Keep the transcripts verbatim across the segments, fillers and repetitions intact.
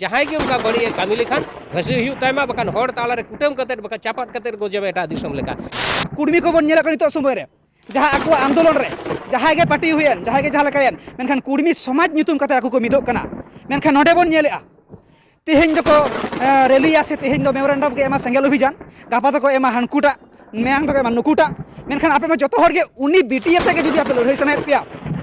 ᱡᱟᱦᱟᱸᱭ ᱜᱮ ᱚᱱᱠᱟ ᱵᱟᱹᱲᱤᱡ ᱮ ᱠᱟᱹᱢᱤ ᱞᱮᱠᱷᱟᱱ ᱯᱷᱟᱹᱥᱤ ᱦᱩᱭᱩᱜ ᱛᱟᱭ ᱢᱟ, ᱵᱟᱠᱷᱟᱱ ᱦᱚᱲ ᱛᱟᱞᱟᱨᱮ ᱠᱩᱴᱟᱹᱢ ᱠᱟᱛᱮᱫ, ᱵᱟᱠᱷᱟᱱ ᱪᱟᱯᱟᱫ ᱠᱟᱛᱮᱫ ᱜᱚᱡᱮ ᱢᱟ ᱮᱴᱟᱜ ᱫᱤᱥᱚᱢ ᱞᱮᱠᱟ᱾ ᱠᱩᱲᱢᱤ ᱠᱚᱵᱚᱱ ᱧᱮᱞᱮᱫ ᱠᱚᱣᱟ ᱱᱤᱛᱚᱜ ᱥᱚᱢᱚᱭ ᱨᱮ, ᱡᱟᱦᱟᱸ ᱟᱠᱚᱣᱟᱜ ᱟᱱᱫᱳᱞᱚᱱ ᱨᱮ ᱡᱟᱦᱟᱸᱭ ᱜᱮ ᱯᱟᱹᱴᱤ ᱦᱩᱭᱮᱱ, ᱡᱟᱦᱟᱸᱭ ᱜᱮ ᱡᱟᱦᱟᱸ ᱞᱮᱠᱟᱭᱮᱱ, ᱢᱮᱱᱠᱷᱟᱱ ᱠᱩᱲᱢᱤ ᱥᱚᱢᱟᱡᱽ ᱧᱩᱛᱩᱢ ᱠᱟᱛᱮ ᱟᱠᱚ ᱠᱚ ᱢᱤᱫᱚᱜ ᱠᱟᱱᱟ᱾ ᱢᱮᱱᱠᱷᱟᱱ ᱱᱚᱰᱮ ᱵᱚᱱ ᱧᱮᱞᱮᱜᱼᱟ, ᱛᱮᱦᱮᱧ ᱫᱚᱠᱚ, ᱮ, ᱨᱮᱞᱤᱭᱟ ᱥᱮ ᱛᱮᱦᱮᱧ ᱫᱚ ᱢᱮᱢᱳᱨᱮᱱᱰᱟᱢ ᱠᱚ ᱮᱢᱟ ᱥᱮᱸᱜᱮᱞ ᱚᱵᱷᱤᱡᱟᱱ, ᱜᱟᱯᱟ ᱫᱚᱠᱚ ᱮᱢᱟ ᱦᱟᱱᱠᱩᱴᱟᱜ, ᱢᱮᱭᱟᱝ ᱫᱚᱠᱚ ᱮᱢᱟ ᱱᱩᱠᱩᱴᱟᱜ᱾ ᱢᱮᱱᱠᱷᱟᱱ ᱟᱯᱮ ᱢᱟ ᱡᱚᱛᱚ ᱦᱚᱲ ᱜᱮ ᱩᱱᱤ ᱵᱤᱴᱤ ᱟᱛᱮ ᱜᱮ ᱡᱩᱫᱤ ᱟᱯᱮ ᱞᱟᱹᱲᱦᱟᱹᱭ ᱥᱟᱱᱟᱭᱮᱫ ᱯᱮᱭᱟ,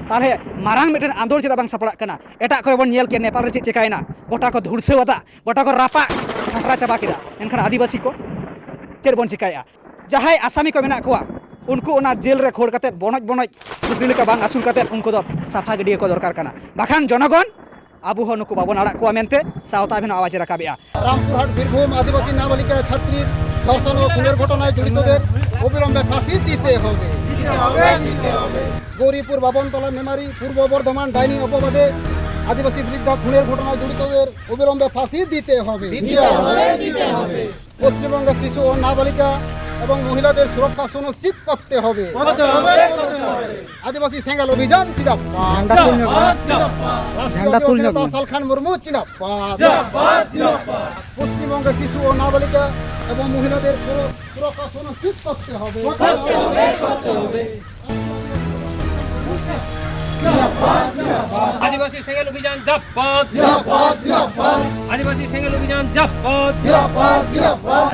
ᱛᱟᱦᱚᱞᱮ ᱢᱟᱨᱟᱝ ᱢᱤᱫᱴᱮᱱ ᱟᱸᱫᱳᱲ ᱪᱮᱫᱟᱜ ᱵᱟᱝ ᱥᱟᱯᱲᱟᱜ ᱠᱟᱱᱟ? ᱮᱴᱟᱜ ᱠᱚᱨᱮ ᱵᱚᱱ ᱧᱮᱞ ᱠᱮᱭᱟ, ᱱᱮᱯᱟᱞ ᱨᱮ ᱪᱮᱫ ᱪᱮᱠᱟᱭᱮᱱᱟ, ᱜᱚᱴᱟ ᱠᱚ ᱫᱷᱩᱲᱥᱟᱹᱣ ᱟᱫᱟ, ᱜᱚᱴᱟ ᱠᱚ ᱨᱟᱯᱟᱜ ᱴᱷᱟᱴᱨᱟ ᱪᱟᱵᱟ ᱠᱮᱫᱟ᱾ ᱢᱮᱱᱠᱷᱟᱱ ᱟᱹᱫᱤᱵᱟᱹᱥᱤ ᱠᱚ ᱪᱮᱫ ᱵᱚᱱ ᱪᱮᱠᱟᱭᱮᱫᱼᱟ? ᱡᱟᱦᱟᱸᱭ ᱟᱥᱟᱢᱤ ᱠᱚ ᱢᱮᱱᱟᱜ ᱠᱚᱣᱟ, ᱩᱱᱠᱩ ᱚᱱᱟ ᱡᱮᱞ ᱨᱮ ᱠᱷᱳᱲ ᱠᱟᱛᱮᱫ ᱵᱚᱱᱚᱡ ᱵᱚᱱᱚᱡ ᱥᱩᱠᱨᱤ ᱞᱮᱠᱟ ᱵᱟᱝ ᱟᱹᱥᱩᱞ ᱠᱟᱛᱮᱫ ᱩᱱᱠᱩ ᱫᱚ ᱥᱟᱯᱷᱟ ᱜᱤᱰᱤᱭᱟᱹ ᱠᱚ ᱫᱚᱨᱠᱟᱨ ᱠᱟᱱᱟ᱾ ᱵᱟᱠᱷᱟᱱ ᱡᱚᱱᱚᱜᱚᱱ ᱟᱵᱚ ᱦᱚᱸ ᱱᱩᱠᱩ ᱵᱟᱵᱚᱱ ᱟᱲᱟᱜ ᱠᱚᱣᱟ ᱢᱮᱱᱛᱮ ᱥᱟᱶᱛᱟ ᱟᱹᱵᱷᱤᱱ ᱟᱣᱟᱡ ᱮ ᱨᱟᱠᱟᱵᱮᱜᱼᱟ᱾ রামপুরহাট বীরভূম আদিবাসী নাবালিকা ছাত্রীর ধর্ষণ ও খুনের ঘটনায় জড়িতদের অবিলম্বে ফাঁসি দিতে হবে। গৌরীপুর বাবনতলা মেমারি পূর্ব বর্ধমান ডাইনি অপবাদে আদিবাসী বৃদ্ধা খুনের ঘটনায় জড়িতদের অবিলম্বে ফাঁসি দিতে হবে। পশ্চিমবঙ্গে শিশু ও নাবালিকা এবং মহিলাদের সুরক্ষা সুনিশ্চিত করতে হবে। আদিবাসী সেঙ্গেল অভিযান জিন্দাবাদ। রাষ্ট্রীয় ঝান্ডা তুলে অধিবেশনে নেবে। সালখান মুর্মু জিন্দাবাদ। পশ্চিমবঙ্গে শিশু ও নাবালিকা এবং মহিলাদের সুর-, সুরক্ষা সুনিশ্চিত করতে হবে। আদিবাসী সেঙ্গেল অভিযান জিন্দাবাদ। আদিবাসী সেঙ্গেল অভিযান জিন্দাবাদ।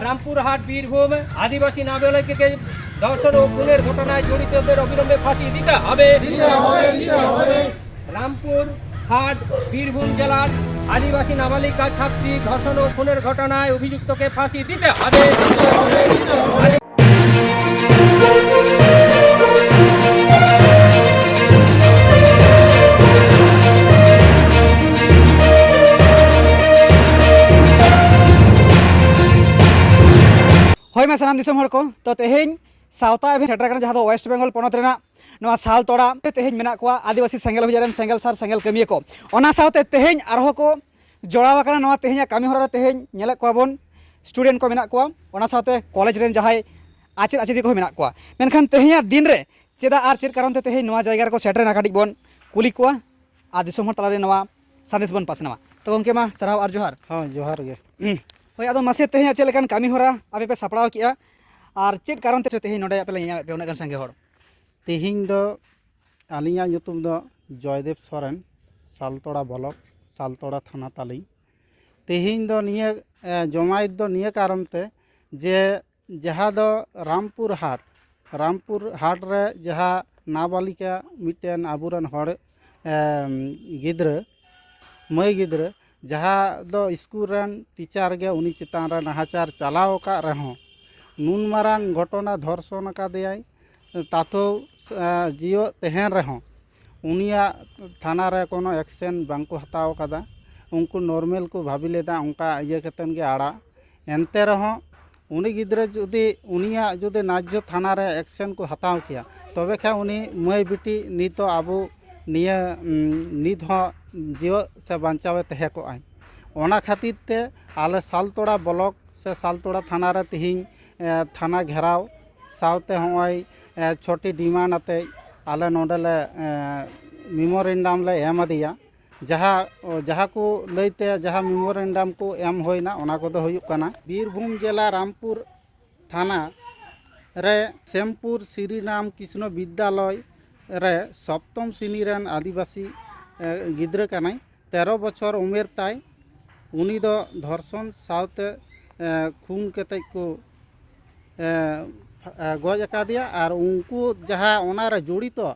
রামপুরহাট বীরভূম আদিবাসী নাবালিকাকে ধর্ষণ ও খুনের ঘটনায় জড়িতদের অবিলম্বে ফাঁসি দিতে হবে। রামপুরহাট বীরভূম জেলার আদিবাসী নাবালিকা ছাত্রী ধর্ষণ ও খুনের ঘটনায় অভিযুক্তকে ফাঁসি দিতে হবে। ᱦᱳᱭ ᱢᱟ ᱥᱟᱱᱟᱢ ᱫᱤᱥᱚᱢ ᱦᱚᱲ ᱠᱚ, ᱛᱚ ᱛᱮᱦᱮᱧ ᱥᱟᱶᱛᱟ ᱮᱵᱷᱮᱱ ᱥᱮᱴᱮᱨ ᱠᱟᱱᱟ, ᱡᱟᱦᱟᱸ ᱫᱚ ᱳᱭᱮᱥᱴ ᱵᱮᱝᱜᱚᱞ ᱯᱚᱱᱚᱛ ᱨᱮᱱᱟᱜ ᱱᱚᱣᱟ ᱥᱟᱞᱛᱚᱲᱟ ᱨᱮ ᱛᱮᱦᱮᱧ ᱢᱮᱱᱟᱜ ᱠᱚᱣᱟ ᱟᱹᱫᱤᱵᱟᱹᱥᱤ ᱥᱮᱸᱜᱮᱞ ᱚᱵᱷᱤᱡᱟᱱ ᱨᱮᱱ ᱥᱮᱸᱜᱮᱞ ᱥᱟᱨ ᱥᱮᱸᱜᱮᱞ ᱠᱟᱹᱢᱤᱭᱟᱹ ᱠᱚ᱾ ᱚᱱᱟ ᱥᱟᱶᱛᱮ ᱛᱮᱦᱮᱧ ᱟᱨᱦᱚᱸ ᱠᱚ ᱡᱚᱲᱟᱣ ᱟᱠᱟᱱᱟ ᱱᱚᱣᱟ ᱛᱮᱦᱮᱧᱟᱜ ᱠᱟᱹᱢᱤ ᱦᱚᱨᱟ ᱨᱮ᱾ ᱛᱮᱦᱮᱧ ᱧᱮᱞᱮᱫ ᱠᱚᱣᱟ ᱵᱚᱱ ᱥᱴᱩᱰᱮᱱᱴ ᱠᱚ ᱢᱮᱱᱟᱜ ᱠᱚᱣᱟ, ᱚᱱᱟ ᱥᱟᱶᱛᱮ ᱠᱚᱞᱮᱡᱽ ᱨᱮᱱ ᱡᱟᱦᱟᱸᱭ ᱟᱪᱮᱫ ᱟᱪᱮᱛᱤᱭᱟᱹ ᱠᱚᱦᱚᱸ ᱢᱮᱱᱟᱜ ᱠᱚᱣᱟ᱾ ᱢᱮᱱᱠᱷᱟᱱ ᱛᱮᱦᱮᱧᱟᱜ ᱫᱤᱱ ᱨᱮ ᱪᱮᱫᱟᱜ ᱟᱨ ᱪᱮᱫ ᱠᱟᱨᱚᱱ ᱛᱮ ᱛᱮᱦᱮᱧ ᱱᱚᱣᱟ ᱡᱟᱭᱜᱟ ᱨᱮᱠᱚ ᱥᱮᱴᱮᱨᱮᱱᱟ, ᱠᱟᱹᱴᱤᱡ ᱵᱚᱱ ᱠᱩᱞᱤ ᱠᱚᱣᱟ᱾ ᱟᱨ ᱫᱤᱥᱚᱢ ᱦᱚᱲ ᱛᱟᱞᱟᱨᱮ ᱱᱚᱣᱟ ᱥᱟᱸᱫᱮᱥ ᱵᱚᱱ ᱯᱟᱥᱱᱟᱣᱟ᱾ ᱛᱚ ᱜᱚᱢᱠᱮ, ᱢᱟ ᱥᱟᱨᱦᱟᱣ ᱟᱨ ᱡᱚᱦᱟᱨ᱾ ᱦᱳᱭ, ᱡᱚᱦᱟᱨ ᱜᱮ᱾ ᱦᱳᱭ, ᱟᱫᱚ ᱢᱟᱥᱮ, ᱛᱮᱦᱮᱧᱟᱜ ᱪᱮᱫ ᱞᱮᱠᱟᱱ ᱠᱟᱹᱢᱤ ᱦᱚᱨᱟ ᱟᱯᱮ ᱯᱮ ᱥᱟᱯᱲᱟᱣ ᱠᱮᱜᱼᱟ ᱟᱨ ᱪᱮᱫ ᱠᱟᱨᱚᱱ ᱛᱮ ᱛᱮᱦᱮᱧ ᱱᱚᱰᱮ ᱟᱯᱮ ᱞᱮ ᱧᱟᱢᱮᱫ ᱯᱮᱭᱟ ᱩᱱᱟᱹᱜ ᱜᱟᱱ ᱥᱟᱸᱜᱮ ᱦᱚᱲ? ᱛᱮᱦᱮᱧ ᱫᱚ ᱟᱹᱞᱤᱧᱟᱜ ᱧᱩᱛᱩᱢ ᱫᱚ ᱡᱚᱭᱫᱮᱵ ᱥᱚᱨᱮᱱ, ᱥᱟᱞᱛᱚᱲᱟ ᱵᱞᱚᱠ, ᱥᱟᱞᱛᱚᱲᱟ ᱛᱷᱟᱱᱟ ᱛᱟᱹᱞᱤᱧ᱾ ᱛᱮᱦᱮᱧ ᱫᱚ ᱱᱤᱭᱟᱹ, ᱮ, ᱡᱚᱢᱟᱭᱮᱛ ᱫᱚ ᱱᱤᱭᱟᱹ ᱠᱟᱨᱚᱱ ᱛᱮ ᱡᱮ ᱡᱟᱦᱟᱸ ᱫᱚ ᱨᱟᱢᱯᱩᱨ ᱦᱟᱴ, ᱨᱟᱢᱯᱩᱨ ᱦᱟᱴ ᱨᱮ ᱡᱟᱦᱟᱸ ᱱᱟᱵᱟᱞᱤᱠᱟ ᱢᱤᱫᱴᱮᱱ ᱟᱵᱚᱨᱮᱱ ᱦᱚᱲ, ᱮᱢ, ᱜᱤᱫᱽᱨᱟᱹ, ᱢᱟᱹᱭ ᱜᱤᱫᱽᱨᱟᱹ, ᱡᱟᱦᱟᱸ ᱫᱚ ᱥᱠᱩᱞ ᱨᱮᱱ ᱴᱤᱪᱟᱨ ᱜᱮ ᱩᱱᱤ ᱪᱮᱛᱟᱱ ᱨᱮ ᱱᱟᱦᱟᱪᱟᱨ ᱪᱟᱞᱟᱣ ᱟᱠᱟᱫ ᱨᱮᱦᱚᱸ, ᱱᱩᱱ ᱢᱟᱨᱟᱝ ᱜᱷᱚᱴᱚᱱᱟ, ᱫᱷᱚᱨᱥᱚᱱ ᱟᱠᱟᱫᱮᱭᱟᱭ, ᱛᱟᱛᱮᱣ, ᱮ, ᱡᱤᱣᱮᱫ ᱛᱟᱦᱮᱱ ᱨᱮᱦᱚᱸ ᱩᱱᱤᱭᱟᱜ ᱛᱷᱟᱱᱟ ᱨᱮ ᱠᱳᱱᱳ ᱮᱠᱥᱮᱱ ᱵᱟᱝᱠᱚ ᱦᱟᱛᱟᱣ ᱟᱠᱟᱫᱟ᱾ ᱩᱱᱠᱩ ᱱᱚᱨᱢᱮᱞ ᱠᱚ ᱵᱷᱟᱹᱵᱤ ᱞᱮᱫᱟ ᱚᱱᱠᱟ ᱤᱭᱟᱹ ᱠᱟᱛᱮᱱ ᱜᱮ ᱟᱲᱟᱜ᱾ ᱮᱱᱛᱮ ᱨᱮᱦᱚᱸ ᱩᱱᱤ ᱜᱤᱫᱽᱨᱟᱹ ᱡᱩᱫᱤ, ᱩᱱᱤᱭᱟᱜ ᱡᱩᱫᱤ ᱱᱟᱡᱽᱡᱚ ᱛᱷᱟᱱᱟ ᱨᱮ ᱮᱠᱥᱮᱱ ᱠᱚ ᱦᱟᱛᱟᱣ ᱠᱮᱭᱟ, ᱛᱚᱵᱮ ᱠᱷᱟᱱ ᱩᱱᱤ ᱢᱟᱹᱭ ᱵᱤᱴᱤ ᱱᱤᱛᱚᱜ ᱟᱵᱚ ᱱᱤᱭᱟᱹ, ᱩᱢ, ᱱᱤᱛ ᱦᱚᱸ ᱡᱤᱣᱮᱫ ᱥᱮ ᱵᱟᱧᱪᱟᱣᱮ ᱛᱟᱦᱮᱸ ᱠᱚᱜᱼᱟᱭ᱾ ᱚᱱᱟ ᱠᱷᱟᱹᱛᱤᱨ ᱛᱮ ᱟᱞᱮ ᱥᱟᱞᱛᱚᱲᱟ ᱵᱞᱚᱠ ᱥᱮ ᱥᱟᱞᱛᱚᱲᱟ ᱛᱷᱟᱱᱟ ᱨᱮ ᱛᱮᱦᱮᱧ, ᱮ, ᱛᱷᱟᱱᱟ ᱜᱷᱮᱨᱟᱣ ᱥᱟᱶᱛᱮ ᱦᱚᱸᱜᱼᱚᱭ, ᱮ, ᱪᱷᱚᱴᱤ ᱰᱤᱢᱟᱱᱰ ᱟᱛᱮ ᱟᱞᱮ ᱱᱚᱰᱮ ᱞᱮ, ᱮ, ᱢᱮᱢᱳᱨᱮᱱᱰᱟᱢ ᱞᱮ ᱮᱢ ᱟᱫᱮᱭᱟ᱾ ᱡᱟᱦᱟᱸ, ᱡᱟᱦᱟᱸ ᱠᱚ ᱞᱟᱹᱭᱛᱮ ᱡᱟᱦᱟᱸ ᱢᱮᱢᱳᱨᱮᱱᱰᱟᱢ ᱠᱚ ᱮᱢ ᱦᱩᱭᱱᱟ, ᱚᱱᱟ ᱠᱚᱫᱚ ᱦᱩᱭᱩᱜ ᱠᱟᱱᱟ, ᱵᱤᱨᱵᱷᱩᱢ ᱡᱮᱞᱟ ᱨᱟᱢᱯᱩᱨ ᱛᱷᱟᱱᱟ ᱨᱮ ᱥᱮᱢᱯᱩᱨ ᱥᱨᱤ ᱨᱟᱢ ᱠᱨᱤᱥᱱᱚ ᱵᱤᱫᱽᱫᱟᱞᱚᱭ ᱨᱮ ᱥᱚᱯᱛᱚᱢ ᱥᱨᱮᱱᱤ ᱨᱮᱱ ᱟᱹᱫᱤᱵᱟᱹᱥᱤ, ᱮ, ᱜᱤᱫᱽᱨᱟᱹ ᱠᱟᱱᱟᱭ᱾ ᱛᱮᱨᱚ ᱵᱚᱪᱷᱚᱨ ᱩᱢᱮᱨ ᱛᱟᱭ᱾ ᱩᱱᱤ ᱫᱚ ᱫᱷᱚᱨᱥᱚᱱ ᱥᱟᱶᱛᱮ, ᱮ, ᱠᱷᱩᱱ ᱠᱟᱛᱮᱡ ᱠᱚ, ᱮ, ᱮ, ᱜᱚᱡ ᱟᱠᱟᱫᱮᱭᱟ᱾ ᱟᱨ ᱩᱱᱠᱩ ᱡᱟᱦᱟᱸ ᱚᱱᱟᱨᱮ ᱡᱚᱲᱤᱛᱚ,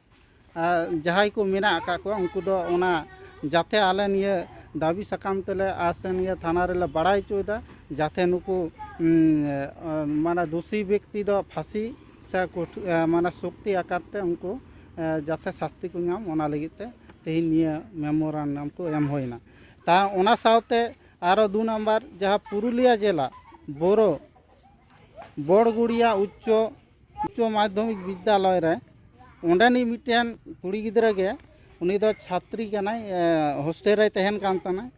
ᱮ, ᱡᱟᱦᱟᱸᱭ ᱠᱚ ᱢᱮᱱᱟᱜ ᱟᱠᱟᱫ ᱠᱚᱣᱟ, ᱩᱱᱠᱩ ᱫᱚ ᱚᱱᱟ ᱡᱟᱛᱮ ᱟᱞᱮ ᱱᱤᱭᱟᱹ ᱫᱟᱹᱵᱤ ᱥᱟᱠᱟᱢ ᱛᱮᱞᱮ ᱟᱨ ᱥᱮ ᱱᱤᱭᱟᱹ ᱛᱷᱟᱱᱟ ᱨᱮᱞᱮ ᱵᱟᱲᱟᱭ ᱦᱚᱪᱚᱭᱮᱫᱟ, ᱡᱟᱛᱮ ᱱᱩᱠᱩ, ᱩᱢ, ᱮ, ᱢᱟᱱᱮ ᱫᱳᱥᱤ ᱵᱮᱠᱛᱤ ᱫᱚ ᱯᱷᱟᱸᱥᱤ ᱥᱮ ᱠᱚᱴᱷ-, ᱮ, ᱢᱟᱱᱮ ᱥᱚᱠᱛᱤ ᱟᱠᱟᱨ ᱛᱮ ᱩᱱᱠᱩ, ᱮ, ᱡᱟᱛᱮ ᱥᱟᱥᱛᱤ ᱠᱚ ᱧᱟᱢ, ᱚᱱᱟ ᱞᱟᱹᱜᱤᱫ ᱛᱮ ᱛᱮᱦᱮᱧ ᱱᱤᱭᱟᱹ ᱢᱮᱢᱳᱨᱟᱱᱰᱟᱢ ᱠᱚ ᱮᱢ ᱦᱩᱭᱱᱟ᱾ ᱛᱟ ᱚᱱᱟ ᱥᱟᱶᱛᱮ ᱟᱨᱚ ᱫᱩ ᱱᱟᱢᱵᱟᱨ ᱡᱟᱦᱟᱸ ᱯᱩᱨᱩᱞᱤᱭᱟ ᱡᱮᱞᱟ ᱵᱳᱨᱳ ᱵᱚᱲᱜᱩᱲᱤᱭᱟ ᱩᱪᱪᱚ, ᱩᱪᱪᱚ ᱢᱟᱫᱽᱫᱷᱚᱢᱤᱠ ᱵᱤᱫᱽᱫᱟᱞᱚᱭ ᱨᱮ, ᱚᱸᱰᱮᱱᱤᱡ ᱢᱤᱫᱴᱮᱱ ᱠᱩᱲᱤ ᱜᱤᱫᱽᱨᱟᱹ ᱜᱮ, ᱩᱱᱤ ᱫᱚ ᱪᱷᱟᱛᱨᱤ ᱠᱟᱱᱟᱭ, ᱮ, ᱦᱳᱥᱴᱮᱞ ᱨᱮᱭ ᱛᱟᱦᱮᱱ ᱠᱟᱱ ᱛᱟᱦᱮᱱᱟ᱾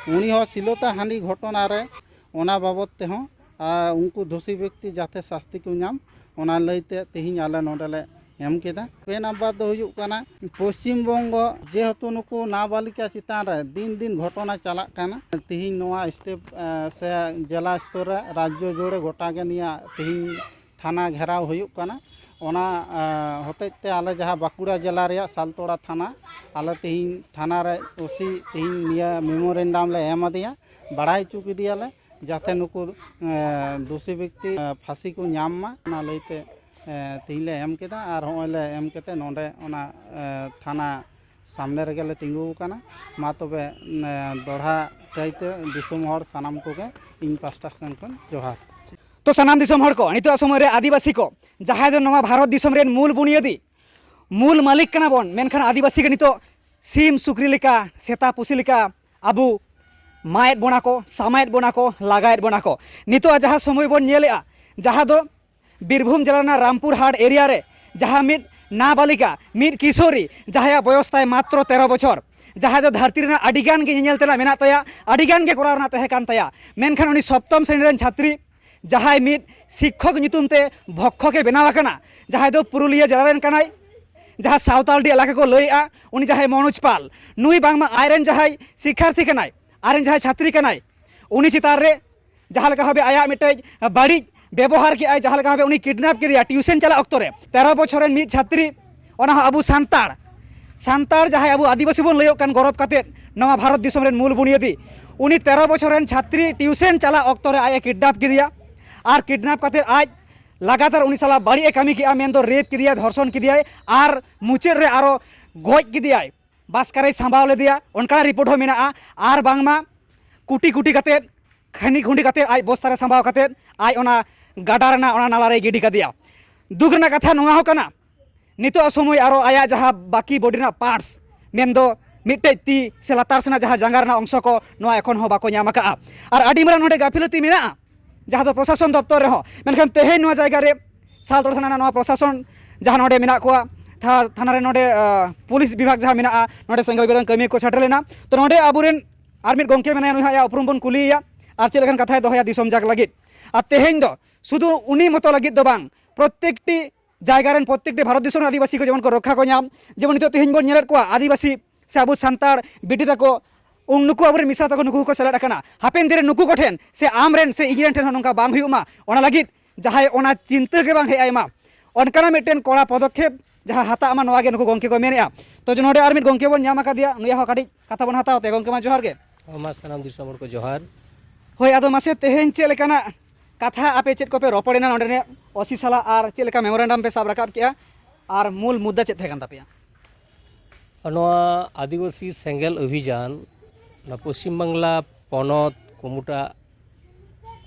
ᱩᱱᱤ ᱦᱚᱸ ᱥᱤᱞᱚᱛᱟ ᱦᱟᱺᱰᱤ ᱜᱷᱚᱴᱚᱱᱟ ᱨᱮ, ᱚᱱᱟ ᱵᱟᱵᱚᱫ ᱛᱮᱦᱚᱸ, ᱟ, ᱩᱱᱠᱩ ᱫᱳᱥᱤ ᱵᱮᱠᱛᱤ ᱡᱟᱛᱮ ᱥᱟᱥᱛᱤ ᱠᱚ ᱧᱟᱢ, ᱚᱱᱟ ᱞᱟᱹᱭᱛᱮ ᱛᱮᱦᱮᱧ ᱟᱞᱮ ᱱᱚᱰᱮ ᱞᱮ ᱮᱢ ᱠᱮᱫᱟ᱾ ᱯᱮ ᱱᱟᱢᱵᱟᱨ ᱫᱚ ᱦᱩᱭᱩᱜ ᱠᱟᱱᱟ ᱯᱚᱥᱪᱤᱢ ᱵᱚᱝᱜᱚ, ᱡᱮᱦᱮᱛᱩ ᱱᱩᱠᱩ ᱱᱟᱵᱟᱞᱤᱠᱟ ᱪᱮᱛᱟᱱ ᱨᱮ ᱫᱤᱱ ᱫᱤᱱ ᱜᱷᱚᱴᱚᱱᱟ ᱪᱟᱞᱟᱜ ᱠᱟᱱᱟ, ᱛᱤᱦᱤᱧ ᱱᱚᱣᱟ ᱥᱴᱮᱯ, ᱮ, ᱥᱮ ᱡᱮᱞᱟ ᱥᱛᱚᱨ ᱨᱮ, ᱨᱟᱡᱽᱡᱚ ᱡᱩᱲᱮ ᱜᱚᱴᱟ ᱜᱮ ᱱᱤᱭᱟᱹ ᱛᱤᱦᱤᱧ ᱛᱷᱟᱱᱟ ᱜᱷᱮᱨᱟᱣ ᱦᱩᱭᱩᱜ ᱠᱟᱱᱟ᱾ ᱚᱱᱟ, ᱮ, ᱦᱚᱛᱮᱡ ᱛᱮ ᱟᱞᱮ ᱡᱟᱦᱟᱸ ᱵᱟᱸᱠᱩᱲᱟ ᱡᱮᱞᱟ ᱨᱮᱭᱟᱜ ᱥᱟᱞᱛᱳᱲᱟ ᱛᱷᱟᱱᱟ, ᱟᱞᱮ ᱛᱤᱦᱤᱧ ᱛᱷᱟᱱᱟ ᱨᱮ ᱳᱥᱤ ᱛᱤᱦᱤᱧ ᱱᱤᱭᱟᱹ ᱢᱮᱢᱳᱨᱮᱱᱰᱟᱢ ᱞᱮ ᱮᱢ ᱟᱫᱮᱭᱟ, ᱵᱟᱲᱟᱭ ᱦᱚᱪᱚ ᱠᱮᱫᱮᱭᱟᱞᱮ, ᱡᱟᱛᱮ ᱱᱩᱠᱩ, ᱮ, ᱫᱩᱥᱤ ᱵᱮᱠᱛᱤ, ᱮ, ᱯᱷᱟᱸᱥᱤ ᱠᱚ ᱧᱟᱢ ᱢᱟ, ᱚᱱᱟ ᱞᱟᱹᱭᱛᱮ, ᱮ, ᱛᱤᱦᱤᱧ ᱞᱮ ᱮᱢ ᱠᱮᱫᱟ᱾ ᱟᱨ ᱦᱚᱸᱜᱼᱚᱭ ᱞᱮ ᱮᱢ ᱠᱟᱛᱮ ᱱᱚᱰᱮ ᱚᱱᱟ, ᱮ, ᱛᱷᱟᱱᱟ ᱥᱟᱢᱱᱮ ᱨᱮᱜᱮ ᱞᱮ ᱛᱤᱸᱜᱩ ᱟᱠᱟᱱᱟ᱾ ᱢᱟ ᱛᱚᱵᱮ, ᱮ, ᱫᱚᱦᱲᱟ ᱠᱟᱭᱛᱮ ᱫᱤᱥᱚᱢ ᱦᱚᱲ ᱥᱟᱱᱟᱢ ᱠᱚᱜᱮ ᱤᱧ ᱯᱟᱥᱴᱟ ᱥᱮᱱ ᱠᱷᱚᱱ ᱡᱚᱦᱟᱨ᱾ ᱛᱚ ᱥᱟᱱᱟᱢ ᱫᱤᱥᱚᱢ ᱦᱚᱲ ᱠᱚ, ᱱᱤᱛᱚᱜ ᱥᱚᱢᱚᱭ ᱨᱮ ᱟᱹᱫᱤᱵᱟᱹᱥᱤ ᱠᱚ, ᱡᱟᱦᱟᱸᱭ ᱫᱚ ᱱᱚᱣᱟ ᱵᱷᱟᱨᱚᱛ ᱫᱤᱥᱚᱢ ᱨᱮᱱ ᱢᱩᱞ ᱵᱩᱱᱤᱭᱟᱹᱫᱤ, ᱢᱩᱞ ᱢᱟᱹᱞᱤᱠ ᱠᱟᱱᱟ ᱵᱚᱱ, ᱢᱮᱱᱠᱷᱟᱱ ᱟᱹᱫᱤᱵᱟᱹᱥᱤ ᱜᱮ ᱱᱤᱛᱚᱜ ᱥᱤᱢ ᱥᱩᱠᱨᱤ ᱞᱮᱠᱟ, ᱥᱮᱛᱟ ᱯᱩᱥᱤ ᱞᱮᱠᱟ ᱟᱵᱚ ᱢᱟᱭᱮᱫ ᱵᱚᱱᱟ ᱠᱚ, ᱥᱟᱢᱟᱭᱮᱫ ᱵᱚᱱᱟ ᱠᱚ, ᱞᱟᱜᱟᱭᱮᱫ ᱵᱚᱱᱟ ᱠᱚ᱾ ᱱᱤᱛᱚᱜ ᱡᱟᱦᱟᱸ ᱥᱚᱢᱚᱭ ᱵᱚᱱ ᱧᱮᱞᱮᱜᱼᱟ, ᱡᱟᱦᱟᱸ ᱫᱚ ᱵᱤᱨᱵᱷᱩᱢ ᱡᱮᱞᱟ ᱨᱮᱱᱟᱜ ᱨᱟᱢᱯᱩᱨ ᱦᱟᱴ ᱮᱨᱤᱭᱟ ᱨᱮ ᱡᱟᱦᱟᱸ ᱢᱤᱫ ᱱᱟᱵᱟᱞᱤᱠᱟ, ᱢᱤᱫ ᱠᱤᱥᱳᱨᱤ, ᱡᱟᱦᱟᱸᱭᱟᱜ ᱵᱚᱭᱚᱥ ᱛᱟᱭ ᱢᱟᱛᱨᱚ ᱛᱮᱨᱚ ᱵᱚᱪᱷᱚᱨ, ᱡᱟᱦᱟᱸᱭ ᱫᱚ ᱫᱷᱟᱹᱨᱛᱤ ᱨᱮᱱᱟᱜ ᱟᱹᱰᱤ ᱜᱟᱱ ᱜᱮ ᱧᱮᱧᱮᱞ ᱛᱮᱱᱟᱜ ᱢᱮᱱᱟᱜ ᱛᱟᱭᱟ, ᱟᱹᱰᱤ ᱜᱟᱱ ᱜᱮ ᱠᱚᱨᱟᱣ ᱨᱮᱱᱟᱜ ᱛᱟᱦᱮᱸ ᱠᱟᱱ ᱛᱟᱭᱟ, ᱢᱮᱱᱠᱷᱟᱱ ᱩᱱᱤ ᱥᱚᱯᱛᱚᱢ ᱥᱨᱮᱱᱤ ᱨᱮᱱ ᱪᱷᱟᱛᱨᱤ, ᱡᱟᱦᱟᱸᱭ ᱢᱤᱫ ᱥᱤᱠᱠᱷᱚᱠ ᱧᱩᱛᱩᱢ ᱛᱮ ᱵᱷᱚᱠᱠᱷᱚᱠ ᱮ ᱵᱮᱱᱟᱣ ᱟᱠᱟᱱᱟ, ᱡᱟᱦᱟᱸᱭ ᱫᱚ ᱯᱩᱨᱩᱞᱤᱭᱟᱹ ᱡᱮᱞᱟ ᱨᱮᱱ ᱠᱟᱱᱟᱭ, ᱡᱟᱦᱟᱸ ᱥᱟᱶᱛᱟᱞᱰᱤ ᱮᱞᱟᱠᱟ ᱠᱚ ᱞᱟᱹᱭᱮᱜᱼᱟ, ᱩᱱᱤ ᱡᱟᱦᱟᱸᱭ ᱢᱚᱱᱳᱡᱽ ᱯᱟᱞ, ᱱᱩᱭ ᱵᱟᱝᱢᱟ ᱟᱡᱨᱮᱱ ᱡᱟᱦᱟᱸᱭ ᱥᱤᱠᱠᱷᱟᱨᱛᱷᱤ ᱠᱟᱱᱟᱭ, ᱟᱡᱨᱮᱱ ᱡᱟᱦᱟᱸᱭ ᱪᱷᱟᱛᱨᱤ ᱠᱟᱱᱟᱭ, ᱩᱱᱤ ᱪᱮᱛᱟᱱ ᱨᱮ ᱡᱟᱦᱟᱸ ᱞᱮᱠᱟ ᱵᱷᱟᱵᱮ ᱟᱭᱟᱜ ᱢᱤᱫᱴᱮᱡ ᱵᱟᱹᱲᱤᱡ ᱵᱮᱵᱚᱦᱟᱨ ᱠᱮᱜᱼᱟᱭ, ᱡᱟᱦᱟᱸ ᱞᱮᱠᱟ ᱵᱷᱟᱵᱮ ᱩᱱᱤ ᱠᱤᱰᱱᱟᱯ ᱠᱮᱫᱮᱭᱟ ᱴᱤᱭᱩᱥᱚᱱ ᱪᱟᱞᱟᱜ ᱚᱠᱛᱚ ᱨᱮ, ᱛᱮᱨᱚ ᱵᱚᱪᱷᱚᱨ ᱨᱮᱱ ᱢᱤᱫ ᱪᱷᱟᱛᱨᱤ, ᱚᱱᱟ ᱦᱚᱸ ᱟᱵᱚ ᱥᱟᱱᱛᱟᱲ, ᱥᱟᱱᱛᱟᱲ ᱡᱟᱦᱟᱸᱭ ᱟᱵᱚ ᱟᱹᱫᱤᱵᱟᱹᱥᱤ ᱵᱚᱱ ᱞᱟᱹᱭᱚᱜ ᱠᱟᱱ ᱜᱚᱨᱚᱵᱽ ᱠᱟᱛᱮᱫ, ᱱᱚᱣᱟ ᱵᱷᱟᱨᱚᱛ ᱫᱤᱥᱚᱢ ᱨᱮᱱ ᱢᱩᱞ ᱵᱩᱱᱤᱭᱟᱹᱫᱤ, ᱩᱱᱤ ᱛᱮᱨᱚ ᱵᱚᱪᱷᱚᱨ ᱨᱮᱱ ᱪᱷᱟᱛᱨᱤ ᱴᱤᱭᱩᱥᱚᱱ ᱪᱟᱞᱟᱜ ᱚᱠᱛᱚ ᱨᱮ ᱟᱡ ᱮ ᱠᱤᱰᱱᱟᱯ ᱠᱮᱫᱮᱭᱟ᱾ ᱟᱨ ᱠᱤᱰᱱᱟᱯ ᱠᱟᱛᱮᱫ ᱟᱡ ᱞᱟᱜᱟᱛᱟᱨ ᱩᱱᱤ ᱥᱟᱞᱟᱜ ᱵᱟᱹᱲᱤᱡ ᱮ ᱠᱟᱹᱢᱤ ᱠᱮᱜᱼᱟ, ᱢᱮᱱᱫᱚ ᱨᱮᱯ ᱠᱮᱫᱮᱭᱟᱭ, ᱫᱷᱚᱨᱥᱚᱱ ᱠᱮᱫᱮᱭᱟᱭ, ᱟᱨ ᱢᱩᱪᱟᱹᱫ ᱨᱮ ᱟᱨᱚ ᱜᱚᱡ ᱠᱮᱫᱮᱭᱟᱭ, ᱵᱟᱥ ᱠᱟᱨᱮᱭ ᱥᱟᱢᱵᱟᱣ ᱞᱮᱫᱮᱭᱟ, ᱚᱱᱠᱟᱱᱟᱜ ᱨᱤᱯᱳᱨᱴ ᱦᱚᱸ ᱢᱮᱱᱟᱜᱼᱟ᱾ ᱟᱨ ᱵᱟᱝᱢᱟ ᱠᱩᱴᱤ ᱠᱩᱴᱤ ᱠᱟᱛᱮᱫ, ᱠᱷᱟᱹᱱᱤ ᱠᱷᱩᱸᱰᱤ ᱠᱟᱛᱮᱫ, ᱟᱡ ᱵᱚᱥᱛᱟ ᱨᱮ ᱥᱟᱢᱵᱟᱣ ᱠᱟᱛᱮᱫ ᱟᱡ ᱚᱱᱟ ᱜᱟᱰᱟ ᱨᱮᱱᱟᱜ ᱚᱱᱟ ᱱᱟᱞᱟ ᱨᱮᱭ ᱜᱤᱰᱤ ᱠᱟᱫᱮᱭᱟ᱾ ᱫᱩᱠ ᱨᱮᱱᱟᱜ ᱠᱟᱛᱷᱟ ᱱᱚᱣᱟ ᱦᱚᱸ ᱠᱟᱱᱟ, ᱱᱤᱛᱚᱜ ᱥᱚᱢᱚᱭ ᱟᱨᱚ ᱟᱭᱟᱜ ᱡᱟᱦᱟᱸ ᱵᱟᱹᱠᱤ ᱵᱚᱰᱤ ᱨᱮᱱᱟᱜ ᱯᱟᱨᱴᱥ, ᱢᱮᱱᱫᱚ ᱢᱤᱫᱴᱮᱡ ᱛᱤ ᱥᱮ ᱞᱟᱛᱟᱨ ᱥᱮᱱᱟᱜ ᱡᱟᱦᱟᱸ ᱡᱟᱸᱜᱟ ᱨᱮᱱᱟᱜ ᱚᱝᱥᱚ ᱠᱚ, ᱱᱚᱣᱟ ᱮᱠᱷᱚᱱ ᱦᱚᱸ ᱵᱟᱠᱚ ᱧᱟᱢ ᱟᱠᱟᱫᱼᱟ᱾ ᱟᱨ ᱟᱹᱰᱤ ᱢᱟᱨᱟᱝ ᱱᱚᱰᱮ ᱜᱟᱹᱯᱷᱤᱞᱟᱹᱛᱤ ᱢᱮᱱᱟᱜᱼᱟ, ᱡᱟᱦᱟᱸ ᱫᱚ ᱯᱨᱚᱥᱟᱥᱚᱱ ᱫᱚᱯᱛᱚᱨ ᱨᱮᱦᱚᱸ, ᱢᱮᱱᱠᱷᱟᱱ ᱛᱮᱦᱮᱧ ᱱᱚᱣᱟ ᱡᱟᱭᱜᱟ ᱨᱮ ᱥᱟᱞᱛᱳᱲᱟ ᱛᱷᱟᱱᱟ ᱨᱮᱱᱟᱜ ᱱᱚᱣᱟ ᱯᱨᱚᱥᱟᱥᱚᱱ ᱡᱟᱦᱟᱸ ᱱᱚᱰᱮ ᱢᱮᱱᱟᱜ ᱠᱚᱣᱟ, ᱛᱷᱟ-, ᱛᱷᱟᱱᱟ ᱨᱮ ᱱᱚᱰᱮ, ᱟ, ᱯᱩᱞᱤᱥ ᱵᱤᱵᱷᱟᱜᱽ ᱡᱟᱦᱟᱸ ᱢᱮᱱᱟᱜᱼᱟ, ᱱᱚᱰᱮ ᱥᱮᱸᱜᱮᱞ ᱵᱤᱨᱟᱹᱝ ᱠᱟᱹᱢᱤ ᱠᱚ ᱥᱮᱴᱮᱨ ᱞᱮᱱᱟ᱾ ᱛᱚ ᱱᱚᱰᱮ ᱟᱵᱚᱨᱮᱱ ᱟᱨ ᱢᱤᱫ ᱜᱚᱢᱠᱮ ᱢᱮᱱᱟᱭᱟ, ᱱᱩᱭ ᱦᱚᱸ ᱟᱭᱟᱜ ᱩᱯᱨᱩᱢ ᱵᱚᱱ ᱠᱩᱞᱤᱭᱮᱭᱟ ᱟᱨ ᱪᱮᱫ ᱞᱮᱠᱟᱱ ᱠᱟᱛᱷᱟᱭ ᱫᱚᱦᱚᱭᱟ ᱫᱤᱥᱚᱢ ᱡᱟᱠ ᱞᱟᱹᱜᱤᱫ᱾ ᱟᱨ ᱛᱮᱦᱮᱧ ᱫᱚ ᱥᱩᱫᱷᱩ ᱩᱱᱤ ᱢᱚᱛᱚ ᱞᱟᱹᱜᱤᱫ ᱫᱚ ᱵᱟᱝ, ᱯᱨᱚᱛᱮᱠᱴᱤ ᱡᱟᱭᱜᱟ ᱨᱮᱱ ᱯᱨᱚᱛᱛᱮᱠᱴᱤ ᱵᱷᱟᱨᱚᱛ ᱫᱤᱥᱚᱢ ᱨᱮᱱ ᱟᱹᱫᱤᱵᱟᱹᱥᱤ ᱠᱚ ᱡᱮᱢᱚᱱ ᱠᱚ ᱨᱚᱠᱠᱷᱟ ᱠᱚ ᱧᱟᱢ᱾ ᱡᱮᱢᱚᱱ ᱱᱤᱛᱚᱜ ᱛᱮᱦᱮᱧ ᱵᱚᱱ ᱧᱮᱞᱮᱫ ᱠᱚᱣᱟ ᱟᱹᱫᱤᱵᱟᱹᱥᱤ ᱥᱮ ᱟᱵᱚ ᱥᱟᱱᱛᱟᱲ ᱵᱤᱴᱤ ᱛᱟᱠᱚ, ᱩᱱ ᱱᱩᱠᱩ ᱟᱵᱚᱨᱮᱱ ᱢᱤᱥᱨᱟ ᱛᱟᱠᱚ ᱱᱩᱠᱩ ᱦᱚᱸᱠᱚ ᱥᱮᱞᱮᱫ ᱟᱠᱟᱱᱟ᱾ ᱦᱟᱯᱮᱱ ᱫᱤᱱ ᱨᱮ ᱱᱩᱠᱩ ᱠᱚᱴᱷᱮᱱ ᱥᱮ ᱟᱢ ᱨᱮᱱ ᱥᱮ ᱤᱧ ᱨᱮᱱ ᱴᱷᱮᱱ ᱦᱚᱸ ᱱᱚᱝᱠᱟ ᱵᱟᱝ ᱦᱩᱭᱩᱜ ᱢᱟ, ᱚᱱᱟ ᱞᱟᱹᱜᱤᱫ ᱡᱟᱦᱟᱸᱭ ᱚᱱᱟ ᱪᱤᱱᱛᱟᱹ ᱜᱮ ᱵᱟᱝ ᱦᱮᱡ ᱟᱭ ᱢᱟ, ᱚᱱᱠᱟᱱᱟᱜ ᱢᱤᱫᱴᱮᱱ ᱠᱚᱲᱟ ᱯᱚᱫᱚᱠᱷᱮᱯ ᱡᱟᱦᱟᱸ ᱦᱟᱛᱟᱜ ᱢᱟ, ᱱᱚᱣᱟ ᱜᱮ ᱱᱩᱠᱩ ᱜᱚᱢᱠᱮ ᱠᱚ ᱢᱮᱱᱮᱫᱼᱟ᱾ ᱛᱚ ᱱᱚᱰᱮ ᱟᱨ ᱢᱤᱫ ᱜᱚᱢᱠᱮ ᱵᱚᱱ ᱧᱟᱢ ᱟᱠᱟᱫᱮᱭᱟ, ᱱᱩᱭᱟᱜ ᱦᱚᱸ ᱠᱟᱹᱴᱤᱡ ᱠᱟᱛᱷᱟ ᱵᱚᱱ ᱦᱟᱛᱟᱣ ᱛᱮ᱾ ᱜᱚᱢᱠᱮ ᱢᱟ ᱡᱚᱦᱟᱨ ᱜᱮ᱾ ᱦᱚᱸ, ᱢᱟ ᱥᱟᱱᱟᱢ ᱫᱤᱥᱚᱢ ᱦᱚᱲ ᱠᱚ ᱡᱚᱦᱟᱨ᱾ ᱦᱳᱭ, ᱟᱫᱚ ᱢᱟᱥᱮ ᱛᱮᱦᱮᱧ ᱪᱮᱫ ᱞᱮᱠᱟᱱᱟᱜ ᱠᱟᱛᱷᱟ ᱟᱯᱮ ᱪᱮᱫ ᱠᱚᱯᱮ ᱨᱚᱯᱚᱲᱮᱱᱟ ᱱᱚᱰᱮᱱᱟᱜ ᱳᱥᱤ ᱥᱟᱞᱟᱜ, ᱟᱨ ᱪᱮᱫ ᱞᱮᱠᱟ ᱢᱮᱢᱳᱨᱮᱱᱰᱟᱢ ᱯᱮ ᱥᱟᱵ ᱨᱟᱠᱟᱵ ᱠᱮᱜᱼᱟ, ᱟᱨ ᱢᱩᱞ ᱢᱩᱫᱽᱫᱟ ᱪᱮᱫ ᱛᱟᱦᱮᱸ ᱠᱟᱱ ᱛᱟᱯᱮᱭᱟ? ᱱᱚᱣᱟ ᱟᱹᱫᱤᱵᱟᱹᱥᱤ ᱥᱮᱸᱜᱮᱞ ᱚᱵᱷᱤᱡᱟᱱ, ᱱᱚᱣᱟ ᱯᱚᱥᱪᱤᱢ ᱵᱟᱝᱞᱟ ᱯᱚᱱᱚᱛ ᱠᱩᱢᱩᱴᱟᱜ,